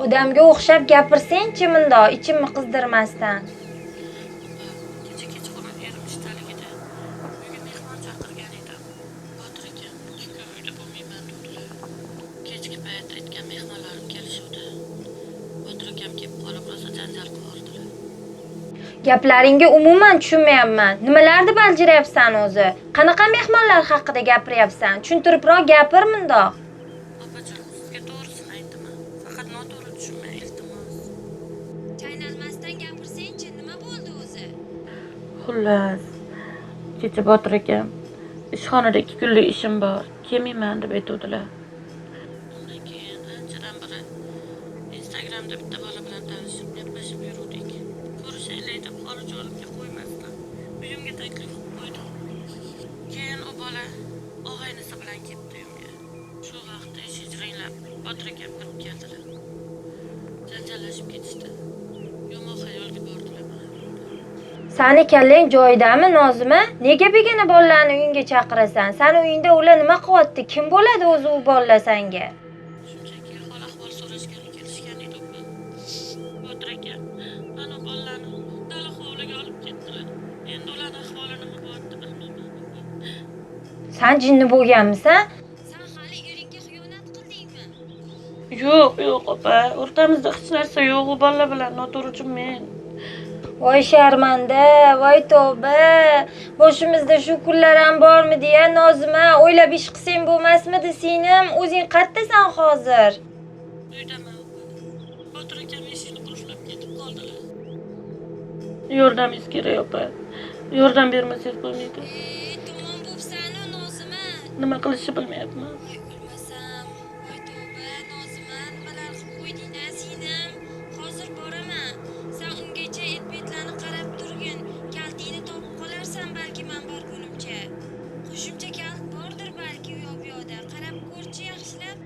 Speaker 9: Odamga o'xshab gapirsang-chi mundoq, ichimni qizdirmasdan.
Speaker 3: Kecha kechqurun erim ishdaligida uyga mehmon chaqirgan edim. Botir akam 2 kun uyda bo'lmayman dedilar. Kechki payt aytgan mehmonlarim kelishuvdi. Botir akam kelib qolib rosa janjal qilib.
Speaker 9: Gaplaringga umuman tushunmayapman. Nimalarni baljirayapsan o'zi? Qanaqa mehmonlar haqida gapiryapsan? Tushuntiribroq gapir mundoq.
Speaker 3: Opajon, sizga to'g'risini aytaman. Faqat noto'g'ri tushunmang, iltimos.
Speaker 9: Chaynalmasdan gapirsang-chi, nima bo'ldi o'zi?
Speaker 3: Xullas, kecha Botir akam ishxonada 2 kunlik ishim bor, kelmayman deb aytuvdilar. Undan keyin anchadan beri Instagramda bitta bola bilan tanishib, gaplashib yuruvdik. Ko'rishaylik deb holi jonimga qo'ymasdi. Uyimga taklif qilib qo'ydim. Keyin u bola og'aynisi bilan ketdi uyimga. Shu vaqtda eshik jiringlab Botir akam kirib keldilar. Janjallashib ketishdi. Yomon xayolga bordilar.
Speaker 9: Sani kallang joyidami, Nozima? Nega begona bolalarni uyingga chaqirasan? Sani uyingda ular nima qilyapti? Kim bo'ladi o'zi u bolalar sanga?
Speaker 3: Shunchaki hol ahvol so'rashgani kelishgan edi opa. Botir akam mana bolalarni dala hovliga olib ketdilar. Endi ularning ahvoli nima bo'lyapti bilmayman.
Speaker 9: San jinni bo'lganmisan? San hali eringga xiyonat qildingmi?
Speaker 3: Yo'q, yo'q opa. O'rtamizda hech narsa yo'q, u bolalar bilan noto'g'ri tushunmang.
Speaker 9: Voy sharmanda, voy tavba. Boshimizda shu kunlar ham bormi deya Nozima, o'ylab ish qilsang bo'lmasmidi singlim? O'zing qayerdasan hozir?
Speaker 3: Uydaman opa. Botir akam eshikni qulflab ketib qoldilar. Yordamingiz kerak opa. Yordam bermasangiz bo'lmaydi.
Speaker 9: Tamom bo'psan-u Nozima.
Speaker 3: Nima qilishni bilmayapman.
Speaker 9: Voy o'lmasam, voy tavba Nozima, nimalar qilib qo'yding-a singlim? Hozir boraman. Sen ungacha et-betlarni qarab turgin. Kaltingni topib qolarsan balki men borgunimcha. Qo'shimcha kalit bordir balki u yoq bu yoqda. Qarab ko'rchi yaxshilab.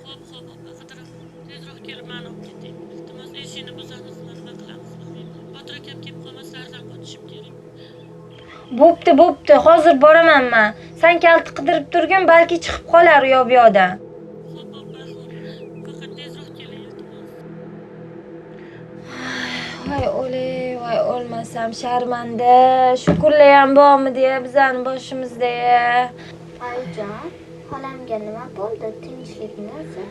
Speaker 3: Xo'p, xo'p opa, qidirib tezroq kelib meni olib keting. Iltimos, eshikni buzamizmi, nima qilamiz bilmayman. Botir akam kelib qolmaslaridan qochishim kerak.
Speaker 9: Bo'pti, bo'pti. Hozir boraman men. Sen kalti qidirib turgin, balki chiqib qolar u yoq bu yoqdan.
Speaker 3: Xo'p opa, xo'p. Faqat tezroq keling, iltimos.
Speaker 9: Voy o'lay, voy o'lmasam sharmanda. Shu kunlar ham bormi deya bizani boshimizda.
Speaker 10: Oyijon, xolamga nima bo'ldi? Tinchlikmi o'zi?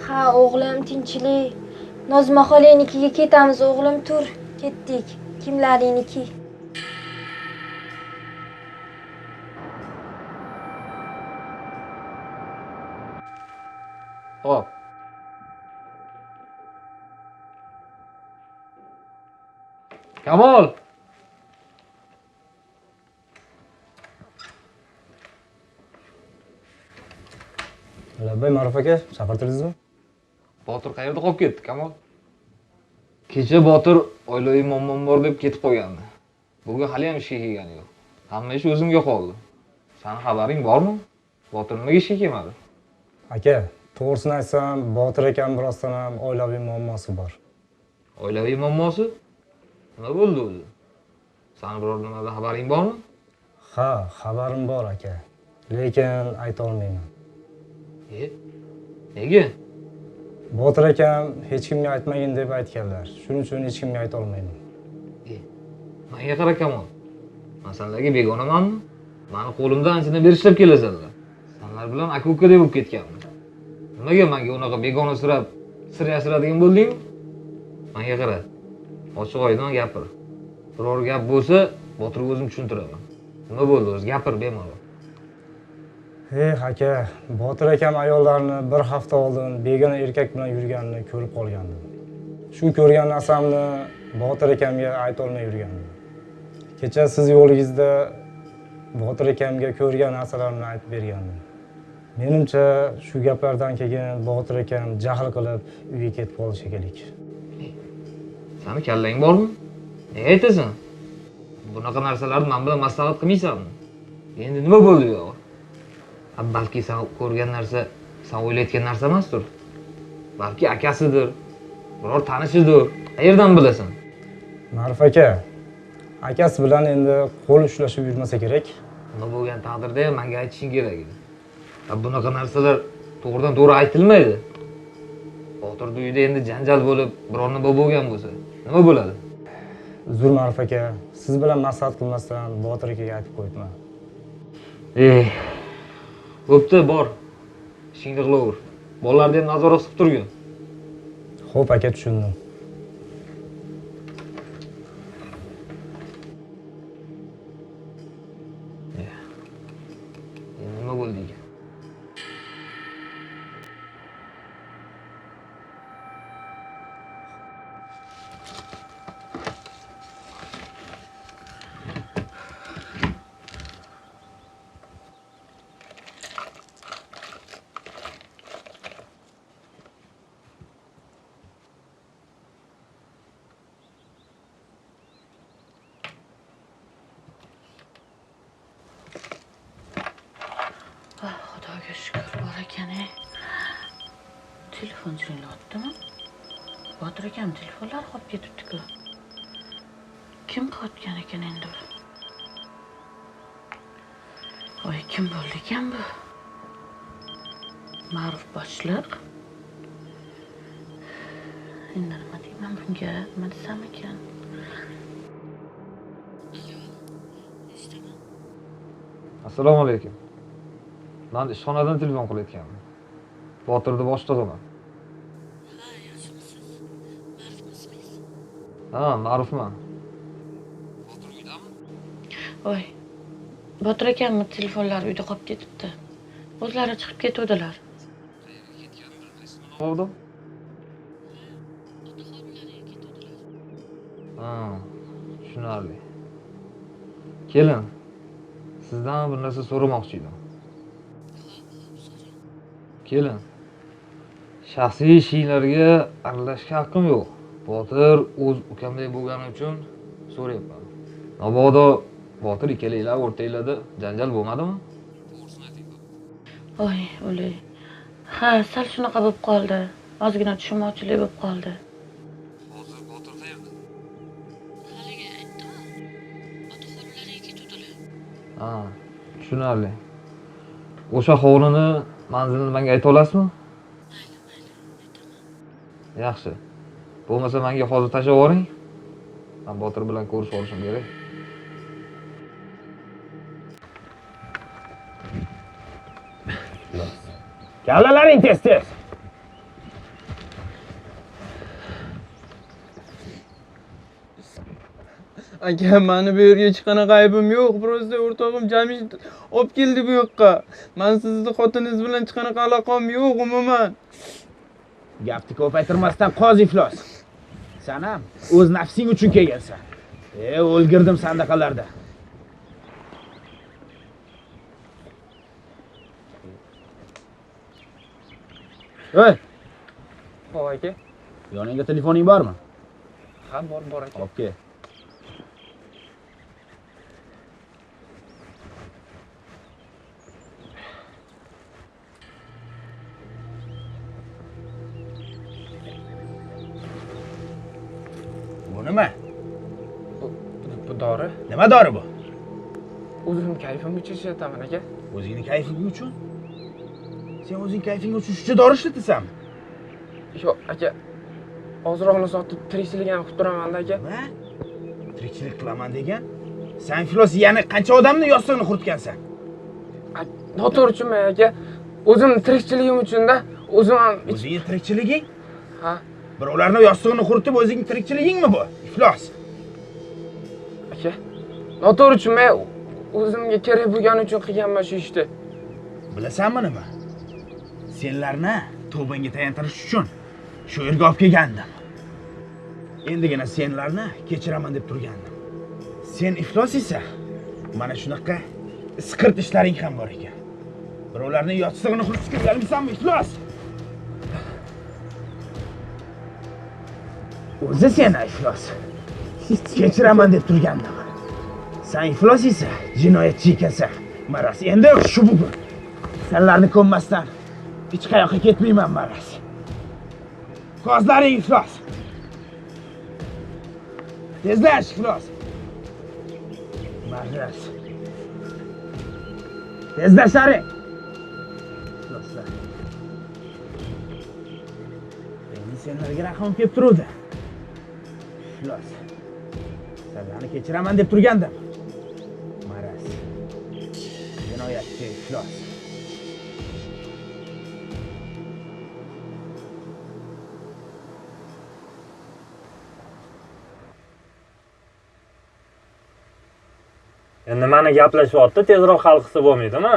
Speaker 9: Ha, o'g'lim, tinchlik. Nozima xolangnikiga ketamiz, o'g'lim, tur. Ketdik. Kimlaringniki?
Speaker 11: Hop. Kamol.
Speaker 7: Labbay Ma'ruf aka, chaqirtirdingizmi?
Speaker 11: Botir qayerda qolib ketdi, Kamol? Kecha Botir oilaviy muammom bor deb ketib qolgandi. Bugun hali ham ishga kelgani yo'q. Hamma ish o'zimga qoldi. Sani xabaring bormi? Botir nimaga ishga kelmadi?
Speaker 7: Aka, to'g'risini aytsam, Botir akam birozdan ham oilaviy muammosi bor.
Speaker 11: Oilaviy muammosi? Nima bo'ldi o'zi? Sani biror nimadan xabaring bormi?
Speaker 7: Ha, xabarim bor aka. Lekin ayta olmayman.
Speaker 11: Nega?
Speaker 7: Botir akam hech kimga aytmagin deb aytganlar. Shuning uchun hech kimga ayta olmayman.
Speaker 11: Menga qara Kamol. Men senlarga begonamanmi? Mani qo'limda anchadan beri ishlab kelasanlar. Senlar bilan aka-ukadek bo'lib ketganmiz. Nimaga menga unaqa begonasirab sir yashiradigan bo'ldingmi? Menga qara. Ochiq oydin gapir. Biror gap bo'lsa, Botirga o'zim tushuntiraman. Nima bo'ldi o'zi? Gapir bemalol.
Speaker 7: Eh aka, Botir akam ayollarni bir hafta oldin begona erkak bilan yurganini ko'rib qolgandim. Shu ko'rgan narsamni Botir akamga ayta olmay yurgandim. Kecha siz yo'lingizda Botir akamga ko'rgan narsalarimni aytib bergandim. Menimcha shu gaplardan keyin Botir akam jahl qilib uyga ketib qoldi shekilli.
Speaker 11: Sani kallang bormi? Nega aytasan? Bunaqa narsalarni men bilan maslahat qilmaysanmi? Endi nima bo'ldi bu yog'i? Balki sen ko'rgan narsa, sen o'ylayotgan narsa emasdir. Balki akasidir, biror tanishidir. Qayerdan bilasan?
Speaker 7: Ma'ruf aka, akasi bilan endi qo'l ushlashib yurmasa kerak.
Speaker 11: Nima bo'lgan taqdirda ham menga aytishing kerak edi. Bunaqa narsalar to'g'ridan to'g'ri aytilmaydi. Botirning uyida endi janjal bo'lib, biror nima bo'lgan bo'lsa, nima bo'ladi?
Speaker 7: Uzr Ma'ruf aka, siz bilan maslahat qilmasdan Botir akaga aytib qo'yibman.
Speaker 11: Bo'pti, bor. Ishingni qilaver. Bolalarni ham nazorat qilib turgin.
Speaker 7: Xo'p aka, tushundim.
Speaker 11: Endi nima bo'ldi ekan?
Speaker 3: Xudoga shukur bor ekan. Telefon jiringlayaptimi? Botir akam telefonlari qolib ketibdi-ku. Kim qilayotgan ekan endi? Voy, kim bo'ldi ekan bu? Ma'ruf boshliq. Endi nima deyman bunga? Nima desam ekan?
Speaker 11: Assalomu alaykum. Men ishxonadan telefon qilayotganman. Botirni boshlig'iman.
Speaker 3: Ha, yaxshimisiz? Ma'rufmisiz?
Speaker 11: Ha, Ma'rufman. Botir uydami?
Speaker 3: Voy. Botir akamning telefonlari uyda qolib ketibdi. O'zlari chiqib ketuvdilar.
Speaker 11: Qayerga ketganini bilasizmi? Bo'ldi. Ha, tushunarli. Kelin, sizdan bir narsa so'ramoqchi edim. Kelin, shaxsiy ishinglarga aralashishga haqqim yo'q. Botir o'z ukamday bo'lgani uchun so'rayapman. Mabodo Botir ikkalanglar o'rtanglarda janjal bo'lmadimi?
Speaker 3: Voy, o'lay. Ha, sal shunaqa bo'lib qoldi. Ozgina tushunmovchilik bo'lib qoldi.
Speaker 11: Hozir Botir qayerda?
Speaker 3: Haligi aytdim-ku, ota-xolilariga ketuvdilar.
Speaker 11: Ha, tushunarli. O'sha hovlini manzilini menga ayta olasizmi?
Speaker 3: Mayli, mayli, aytaman.
Speaker 11: Yaxshi. Bo'lmasa menga hozir tashlab yuboring. Men Botir bilan ko'rishib olishim kerak.
Speaker 8: Kallalaring tez-tez.
Speaker 5: Aka, mani bu yerga hech qanaqa aybim yo'q. Просто o'rtog'im Jamshid olib keldi bu yoqqa. Men sizni xotiningiz bilan hech qanaqa aloqam yo'q umuman.
Speaker 8: Gapni ko'paytirmasdan qozi iflos. Sen ham o'z nafsing uchun kelgansan. O'lgirdim sandaqalarda. Ey!
Speaker 6: Xo'p aka.
Speaker 8: Yoningda telefoning bormi?
Speaker 6: Ha, bor aka.
Speaker 8: Olib kel. Bu nima?
Speaker 6: Bu dori.
Speaker 8: Nima dori bu?
Speaker 6: O'zim kayfim uchun ishlataman aka.
Speaker 8: O'zingni kayfing uchun? Sen o'zing kayfing uchun shuncha dori ishlatasanmi?
Speaker 6: Yo'q aka. Ozroqni sotib tirikchilik ham qilib turaman-da aka.
Speaker 8: Nima? Tirikchilik qilaman degan? Sen iflos yana qancha odamni yostig'ini quritgansan?
Speaker 6: Noto'g'ri tushunmang aka. O'zim tirikchiligim uchun-da, o'zim ham
Speaker 8: o'zingning tirikchiliging?
Speaker 6: Ha.
Speaker 8: Birovlarni yostig'ini quritib o'zingning tirikchiligingmi bu? Iflos.
Speaker 6: Aka, noto'g'ri tushunmang, o'zimga kerak bo'lgani uchun qilganman shu ishni.
Speaker 8: Bilasanmi nima? Senlarni tavbangga tayantirish uchun shu yerga olib kelgandim. Endigina senlarni kechiraman deb turgandim. Sen iflos esa mana shunaqa isqirt ishlaring ham bor ekan. Birovlarning yostig'ini quritishga uyalmaysanmi, iflos? O'zi seni iflos. Kechiraman deb turgandim. Sen iflos esa jinoyatchi ekansan. Maraz, endi shu bugun senlarni ko'mmasdan hech qayoqqa ketmayman, maraz. Ko'zlaring iflos. Tezlash iflos. Maraz. Tezlasharing. Ifloslar. Endi senlarga rahmim kelib turuvdi. Iflos. Senlarni kechiraman deb turgandim. Maraz. Jinoyatchi iflos.
Speaker 12: Endi mana gaplashyapti, tezroq hal qilsa bo'lmaydimi?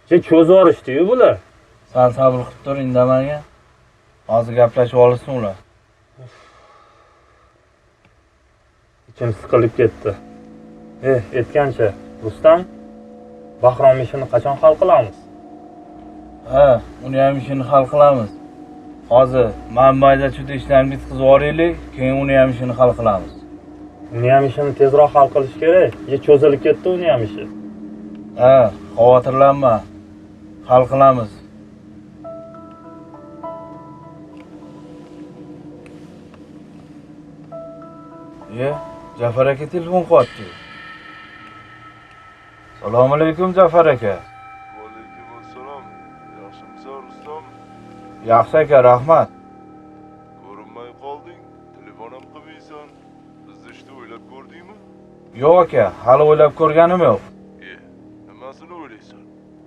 Speaker 12: Cho'zib yuborishdi-yu bular.
Speaker 13: Sal sabr qilib tur, indamagin. Hozir gaplashib olsin ular.
Speaker 12: Ichim siqilib ketdi. Aytgancha, Rustam, Bahrom ishini qachon hal qilamiz?
Speaker 13: Ha, uni ham ishini hal qilamiz. Hozir men mayda-chuyda ishlarni bitkazib yuboraylik, keyin uni ham ishini hal qilamiz.
Speaker 12: Uni ham ishini tezroq hal qilish kerak. Cho'zilib ketdi uni ham ishi.
Speaker 13: Ha, xavotirlanma. Hal qilamiz. Jafar aka telefon qilyapti. Assalomu alaykum Jafar aka.
Speaker 14: Va alaykum assalom. Yaxshimisan Rustam?
Speaker 13: Yaxshi aka, rahmat.
Speaker 14: Ko'rinmay qolding, telefon ham qilmaysan. Bizni ishni o'ylab ko'rdingmi?
Speaker 13: Yo'q aka, hali o'ylab ko'rganim yo'q.
Speaker 14: Nimasini o'ylaysan?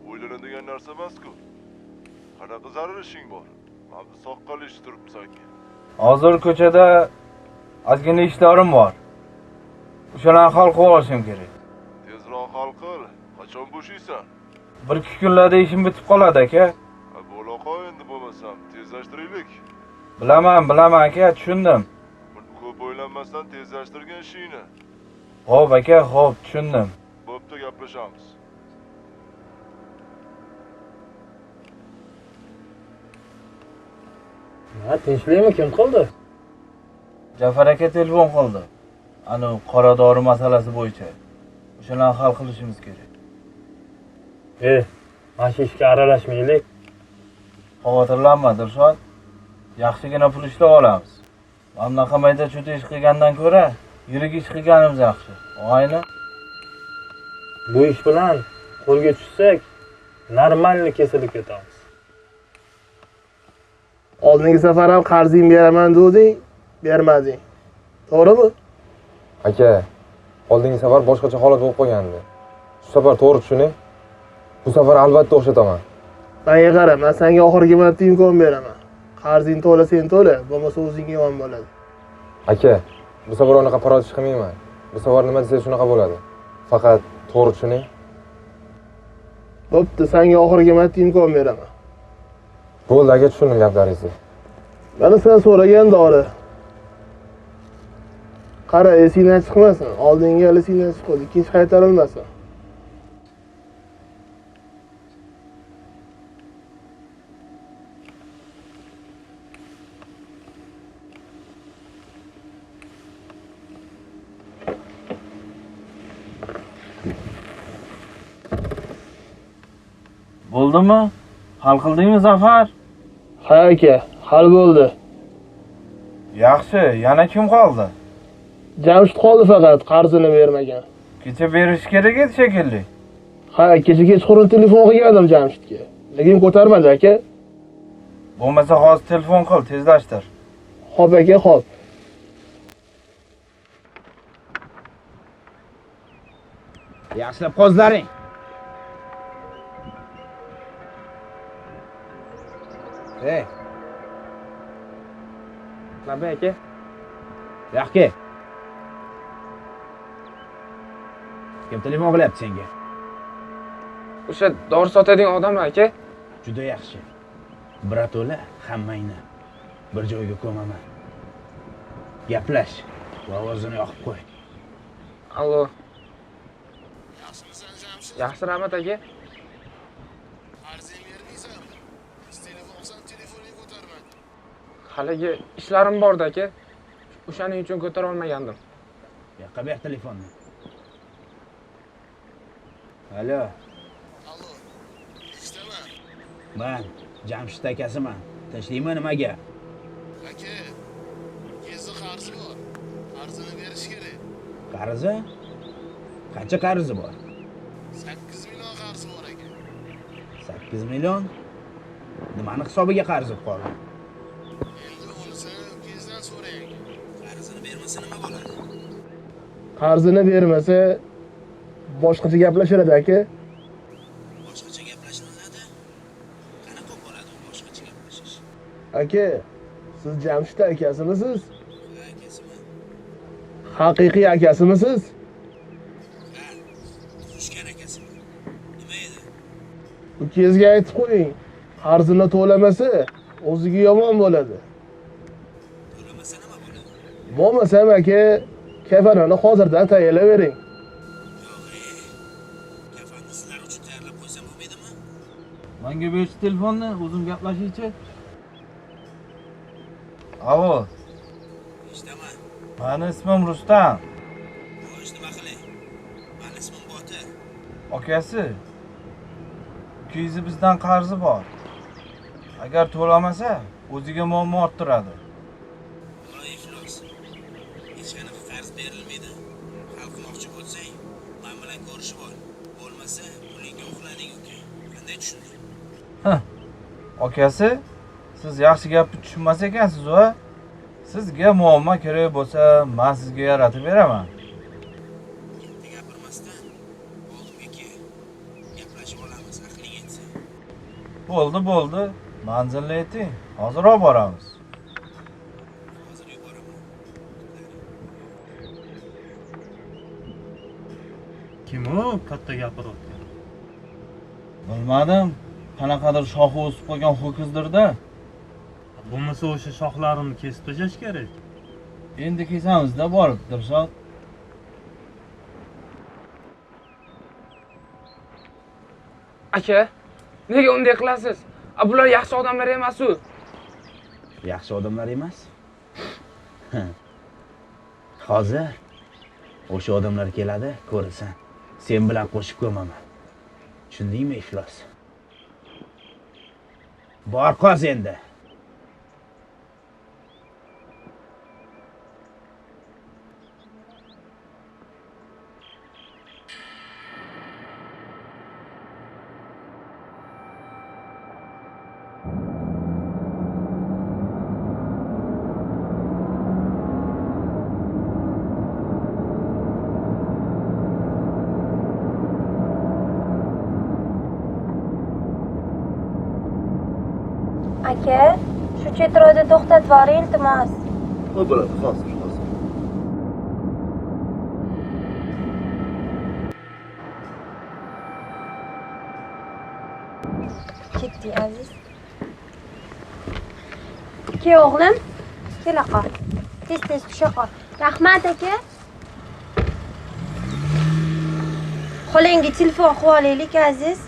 Speaker 14: O'ylanadigan narsa emas-ku. Qanaqa zarur ishing bor? Mana bu soqqal ish turibsan-ki.
Speaker 13: Hozir ko'chada ozgina ishlarim bor. O'shalarni hal qilib olishim kerak.
Speaker 14: Tezroq hal qil. Qachon bo'shaysan?
Speaker 13: 1-2 kunlarda ishim bitib qoladi aka.
Speaker 14: Bo'la qol endi bo'lmasam, tezlashtiraylik.
Speaker 13: Bilaman, bilaman aka, tushundim.
Speaker 14: Ko'p o'ylanmasdan tezlashtirgin ishingni.
Speaker 13: Xo'p aka, xo'p, tushundim.
Speaker 14: Bo'pti, gaplashamiz.
Speaker 12: Ha, tinchlikmi? Kim qildi?
Speaker 13: Jafar aka telefon qildi. Ana qora dori masalasi bo'yicha. O'shalarni hal qilishimiz kerak.
Speaker 12: Mana shu ishga aralashmaylik.
Speaker 13: Xavotirlanma, Dilshod. Yaxshigina pul ishlab olamiz. Mana bunaqa mayda-chuyda ish qilgandan ko'ra, yirik ish qilganimiz yaxshi. Og'ayni,
Speaker 12: bu ish bilan qo'lga tushsak, normalni kesilib ketamiz.
Speaker 15: Oldingi safar ham qarzing beraman deding, bermading. To'g'rimi?
Speaker 11: Aka, oldingi safar boshqacha holat bo'lib qolgandi. Shu safar to'g'ri tushuning. Bu safar albatta o'xshataman.
Speaker 15: Menga qara, men senga oxirgi marta imkon beraman. Qarzingni to'lasang to'la, bo'lmasa o'zingga yomon bo'ladi.
Speaker 11: Aka, bu safar unaqa parod ish qilmayman. Bu safar nima desangiz shunaqa bo'ladi. Faqat to'g'ri tushuning.
Speaker 15: Bo'pti, senga oxirgi marta imkon beraman.
Speaker 11: Bo'ldi aka, tushundim gaplaringizni.
Speaker 15: Mana sen so'ragan dori. Qara, esingdan chiqmasin. Oldingi gal esingdan chiqdi, ikkinchi qaytarilmasin.
Speaker 13: Bo'ldimi? Hal qildingmi Zafar?
Speaker 15: Ha aka, hal bo'ldi.
Speaker 13: Yaxshi, yana kim qoldi?
Speaker 15: Jamshid qoldi faqat, qarzini bermagan.
Speaker 13: Kecha berish kerak edi shekilli.
Speaker 15: Ha, kecha kechqurun telefon qilgandim Jamshidga. Lekin ko'tarmadi aka.
Speaker 13: Bo'lmasa hozir telefon qil, tezlashtir.
Speaker 15: Xo'p aka, xo'p.
Speaker 8: Yaxshilab qozlaring. Ey.
Speaker 6: Labay aka.
Speaker 8: Yo'q-ki. Kim telefon qilyapti senga?
Speaker 6: O'sha dori sotadigan odamlar aka.
Speaker 8: Juda yaxshi. Birato'la hammangni bir joyga ko'maman. Gaplash va ovozini yoqib qo'y.
Speaker 6: Allo. Yaxshimisan, Jamshid? Yaxshi, rahmat aka.
Speaker 15: Arzang bermaysanmi? Biz telefon qilsam telefoningni ko'tarmading.
Speaker 6: Haligi ishlarim bordi aka. O'shaning uchun ko'tara olmagandim.
Speaker 8: Yoqqa ber telefonni. Alo.
Speaker 15: Allo. Eshitaman.
Speaker 8: Men Jamshid akasiman. Tinchlikmi, nima gap?
Speaker 15: Aka, ukangizni qarzi bor. Qarzini berish kerak.
Speaker 8: Qarzi? Qancha qarzi bor?
Speaker 15: 8 million qarzi bor aka.
Speaker 8: 8 million? Nimani hisobiga qarz bo'lib qoldi?
Speaker 15: Endi unisini ukangizdan so'rang aka.
Speaker 4: Qarzini bermasa nima bo'ladi?
Speaker 15: Qarzini bermasa boshqacha gaplashiladi aka.
Speaker 4: Boshqacha gaplashiladi? Qanaqa bo'ladi u boshqacha gaplashish?
Speaker 15: Aka, siz Jamshid akasimisiz?
Speaker 4: Ha, akasiman.
Speaker 15: Haqiqiy akasimisiz?
Speaker 4: Ha, tug'ishgan akasiman. Nima edi?
Speaker 15: Ukangizga aytib qo'ying, qarzini to'lamasa o'ziga yomon bo'ladi.
Speaker 4: To'lamasa nima bo'ladi?
Speaker 15: Bo'lmasam aka, kafanini hozirdan tayyorlayvering.
Speaker 4: Yo'q, kafanni sizlar uchun tayyorlab qo'ysam bo'lmaydimi?
Speaker 13: Menga berchi telefonni, o'zim gaplashaychi. Alo.
Speaker 4: Eshitaman.
Speaker 13: Mani ismim Rustam.
Speaker 4: Xo'sh, nima qilay? Mani ismim Botir.
Speaker 13: Akasi, ukangizni bizdan qarzi bor. Agar to'lamasa, o'ziga muammo orttiradi.
Speaker 4: Voy iflos. Hech qanaqa qarz berilmaydi. Hal qilmoqchi bo'lsang, men bilan ko'rishib ol. Bo'lmasa, pulingga uxlading uka. Qanday tushunding?
Speaker 13: Ha. Akasi, siz yaxshi gapni tushunmas ekansiz, va sizga muammo kerak bo'lsa, men sizga yaratib beraman.
Speaker 4: Katta gapirmasdan oldimga kel. Gaplashib olamiz, aqling yetsa.
Speaker 13: Bo'ldi, bo'ldi. Manzilni ayting. Hozir olib boramiz.
Speaker 4: Hozir yuboraman.
Speaker 12: Kim u katta gapirayotgan?
Speaker 13: Bilmadim. Qanaqadir shoxi o'sib qolgan ho'kizdir-da.
Speaker 12: Bo'lmasa o'sha shoxlarini kesib tashlash kerak.
Speaker 13: Endi kesamizda borib, Dilshod.
Speaker 6: Aka, nega unday qilasiz? Bular yaxshi odamlar emas-u.
Speaker 8: Yaxshi odamlar emas? Hozir o'sha odamlar keladi, ko'rasan. Sen bilan qo'shib ko'maman. Tushundingmi, iflos? Bor qoz endi.
Speaker 9: Aka, shu chetroda to'xtatib yuboring, iltimos.
Speaker 14: Xo'p bo'ladi, hozir, hozir.
Speaker 9: Ketdik, aziz. Kel o'g'lim, kela qol. Tez-tez tusha qol. Rahmat aka. Xolangga telefon qilib olaylik, aziz.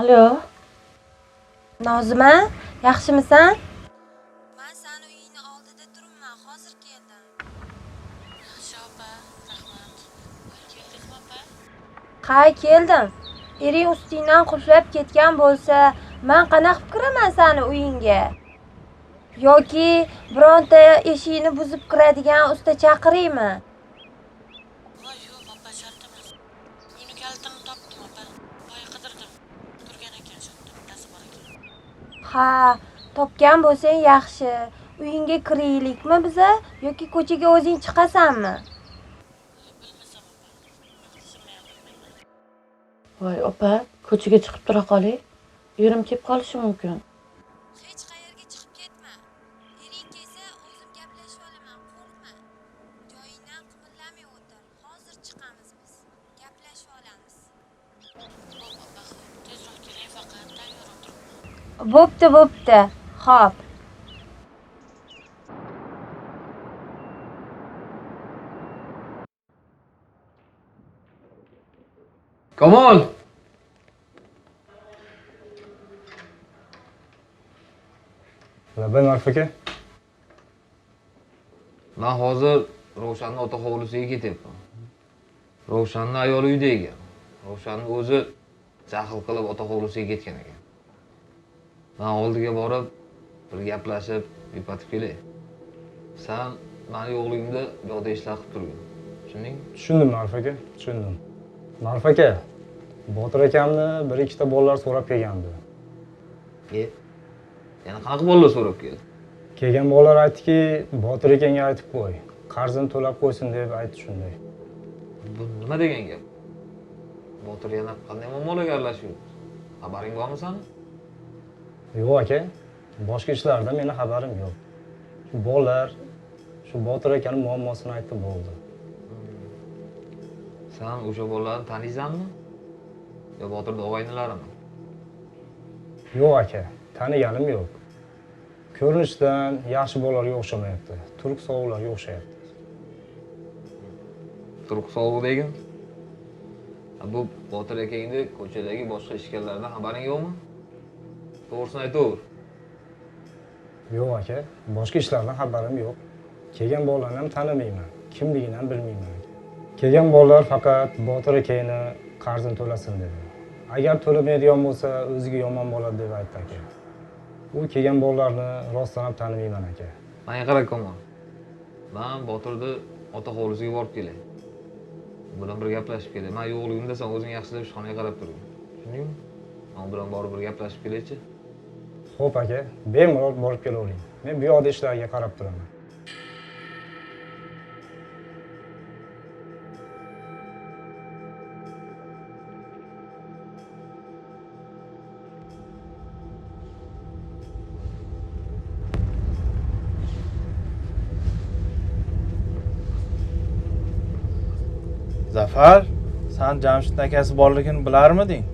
Speaker 3: Alo.
Speaker 9: Nozima, yaxshimisan? Men seni uyingni oldida turibman, hozir keldim.
Speaker 3: Yaxshi opa, rahmat. Keldingmi opa?
Speaker 9: Ha, keldim. Ering ustingdan qulflab ketgan bo'lsa, men qanaqa qilib kiraman seni uyingga? Yoki bironta eshikni buzib kiradigan usta chaqiraymi?
Speaker 3: Voy yo'q opa, shart emas. Uyni kalitini topdim opa. Boya qidirdim. Turgan ekan, shu yerda bittasi bor ekan.
Speaker 9: Ha, topgan bo'lsang yaxshi. Uyingga kiraylikmi biza yoki ko'chaga o'zing chiqasanmi?
Speaker 3: Voy opa, ko'chaga chiqib tura qoling. Erim kelib qolishi mumkin.
Speaker 9: Hech qayerga chiqib ketma. Ering kelsa o'zim gaplashib olaman, qo'rqma. Joyingdan qimirlamay o'tir. Hozir chiqamiz biz. Gaplashib olamiz.
Speaker 3: Xo'p opa, xo'p. Tezroq keling, faqat tayyor o'tiribman.
Speaker 9: Bo'pti, bo'pti. Xo'p.
Speaker 11: Kamol!
Speaker 7: Labay Ma'ruf aka.
Speaker 11: Men hozir Ravshanning ota hovlisiga ketyapman. Ravshanning ayoli uyda ekan. Ravshanning o'zi jahl qilib ota hovlisiga ketgan ekan. Men oldiga borib bir gaplashib, yupatib kelay. Sen meni yo'qligimda bu yoqda ishlar qilib turgin. Tushundingmi?
Speaker 7: Tushundim Ma'ruf aka, tushundim. Ma'ruf aka, Botir akamni bir ikkita bolalar so'rab kelgandi.
Speaker 11: Yana qanaqa bolalar so'rab keldi?
Speaker 7: Kelgan bolalar aytdiki, Botir akangga aytib qo'y, qarzini to'lab qo'ysin deb aytdi shunday.
Speaker 11: Bu nima degan gap? Botir yana qanday muammolarga aralashib yuribdi? Xabaring bormi sani?
Speaker 7: Yo'q aka, boshqa ishlardan meni xabarim yo'q. Shu bolalar shu Botir akaning muammosini aytib bo'ldi.
Speaker 11: Sen o'sha bolalarni taniysanmi? Yo Botirning og'aynilarimi?
Speaker 7: Yo'q aka, taniganim yo'q. Ko'rinishdan yaxshi bolalarga o'xshamayapti. Turk sovuqlarga o'xshayapti.
Speaker 11: Turk sovuq degin? Bu Botir akangni ko'chadagi boshqa ishkallardan xabaring yo'qmi? To'g'risini aytaver.
Speaker 7: Yo'q aka, boshqa ishlardan xabarim yo'q. Kelgan bolalarni ham tanimayman, kimligini ham bilmayman. Kelgan bolalar faqat Botir akangni qarzini to'lasin dedi. Agar to'lamaydigan bo'lsa, o'ziga yomon bo'ladi deb aytdi aka. U kelgan bolalarni rostdan ham tanimayman aka.
Speaker 11: Menga qara Kamol. Men Botirni ota hovlisiga borib kelay. U bilan bir gaplashib kelay. Men yo'qligimda sen o'zing yaxshilab ishxonaga qarab turgin. Tushundingmi? Men bilan borib bir gaplashib kelaychi.
Speaker 7: Xo'p aka, bemalol borib kelavering. Men bu yoqda ishlarga qarab turaman.
Speaker 13: Zafar, sen Jamshidning akasi borligini bilarmiding?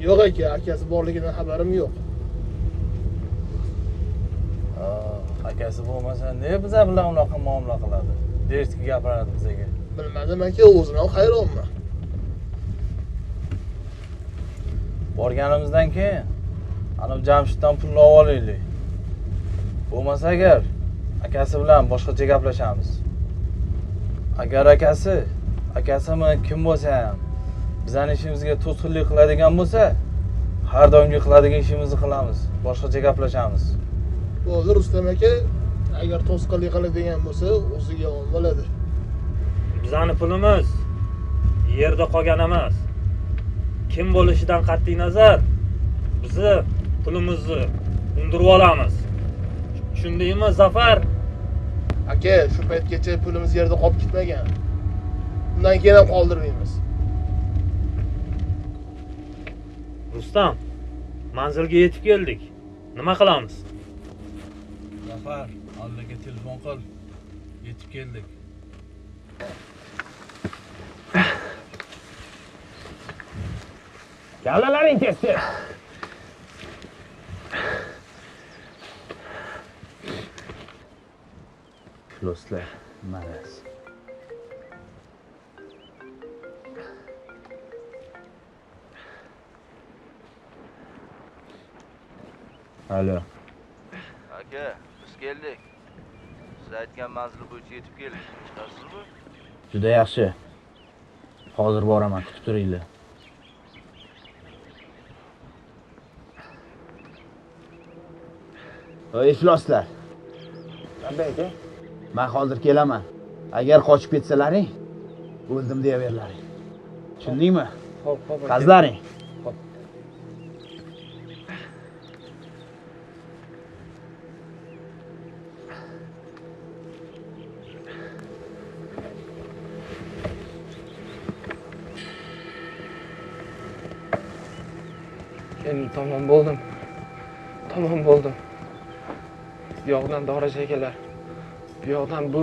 Speaker 15: Yo'q aka, akasi borligidan xabarim yo'q.
Speaker 13: Akasi bo'lmasa, ne biza bilan unaqa muomala qiladi? Derski gapiradi bizaga.
Speaker 15: Bilmadim aka, o'zim ham hayronman.
Speaker 13: Borganimizdan keyin ana Jamshiddan pulni olib olaylik. Bo'lmasa agar akasi bilan boshqacha gaplashamiz. Agar akasimi kim bo'lsa ham bizning ishimizga to'sqinlik qiladigan bo'lsa, har doimgi qiladigan ishimizni qilamiz, boshqacha gaplashamiz.
Speaker 15: Bo'ldi Rustam aka, agar to'sqinlik qiladigan bo'lsa, o'ziga yomon bo'ladi.
Speaker 12: Bizning pulimiz yerda qolgan emas. Kim bo'lishidan qat'iy nazar, bizni pulimizni undirib olamiz. Tushundingmi, Zafar?
Speaker 15: Aka, shu paytgacha pulimiz yerda qolib ketmagan. Undan keyin ham qoldirmaymiz.
Speaker 12: Rustam, manzilga yetib keldik. Nima qilamiz?
Speaker 13: Zafar, Allaga telefon qil. Yetib keldik.
Speaker 8: Kallalaring kesdi.
Speaker 4: Ifloslar, maraz. Alo.
Speaker 13: Aka, biz keldik. Siz aytgan manzil bo'yicha yetib keldik. Chiqasizmi?
Speaker 4: Juda yaxshi. Hozir boraman, kutib turinglar.
Speaker 8: Voy ifloslar. Labbay aka, men hozir kelaman. Agar qochib ketsalaring, o'ldim deyaverlaring. Tushundingmi?
Speaker 6: Xo'p, xo'p.
Speaker 8: Qazlaring.
Speaker 6: Xo'p. Endi tamom bo'ldim. Tamom bo'ldim. Bu yoqdan Doraj akalar, bu yoqdan bu.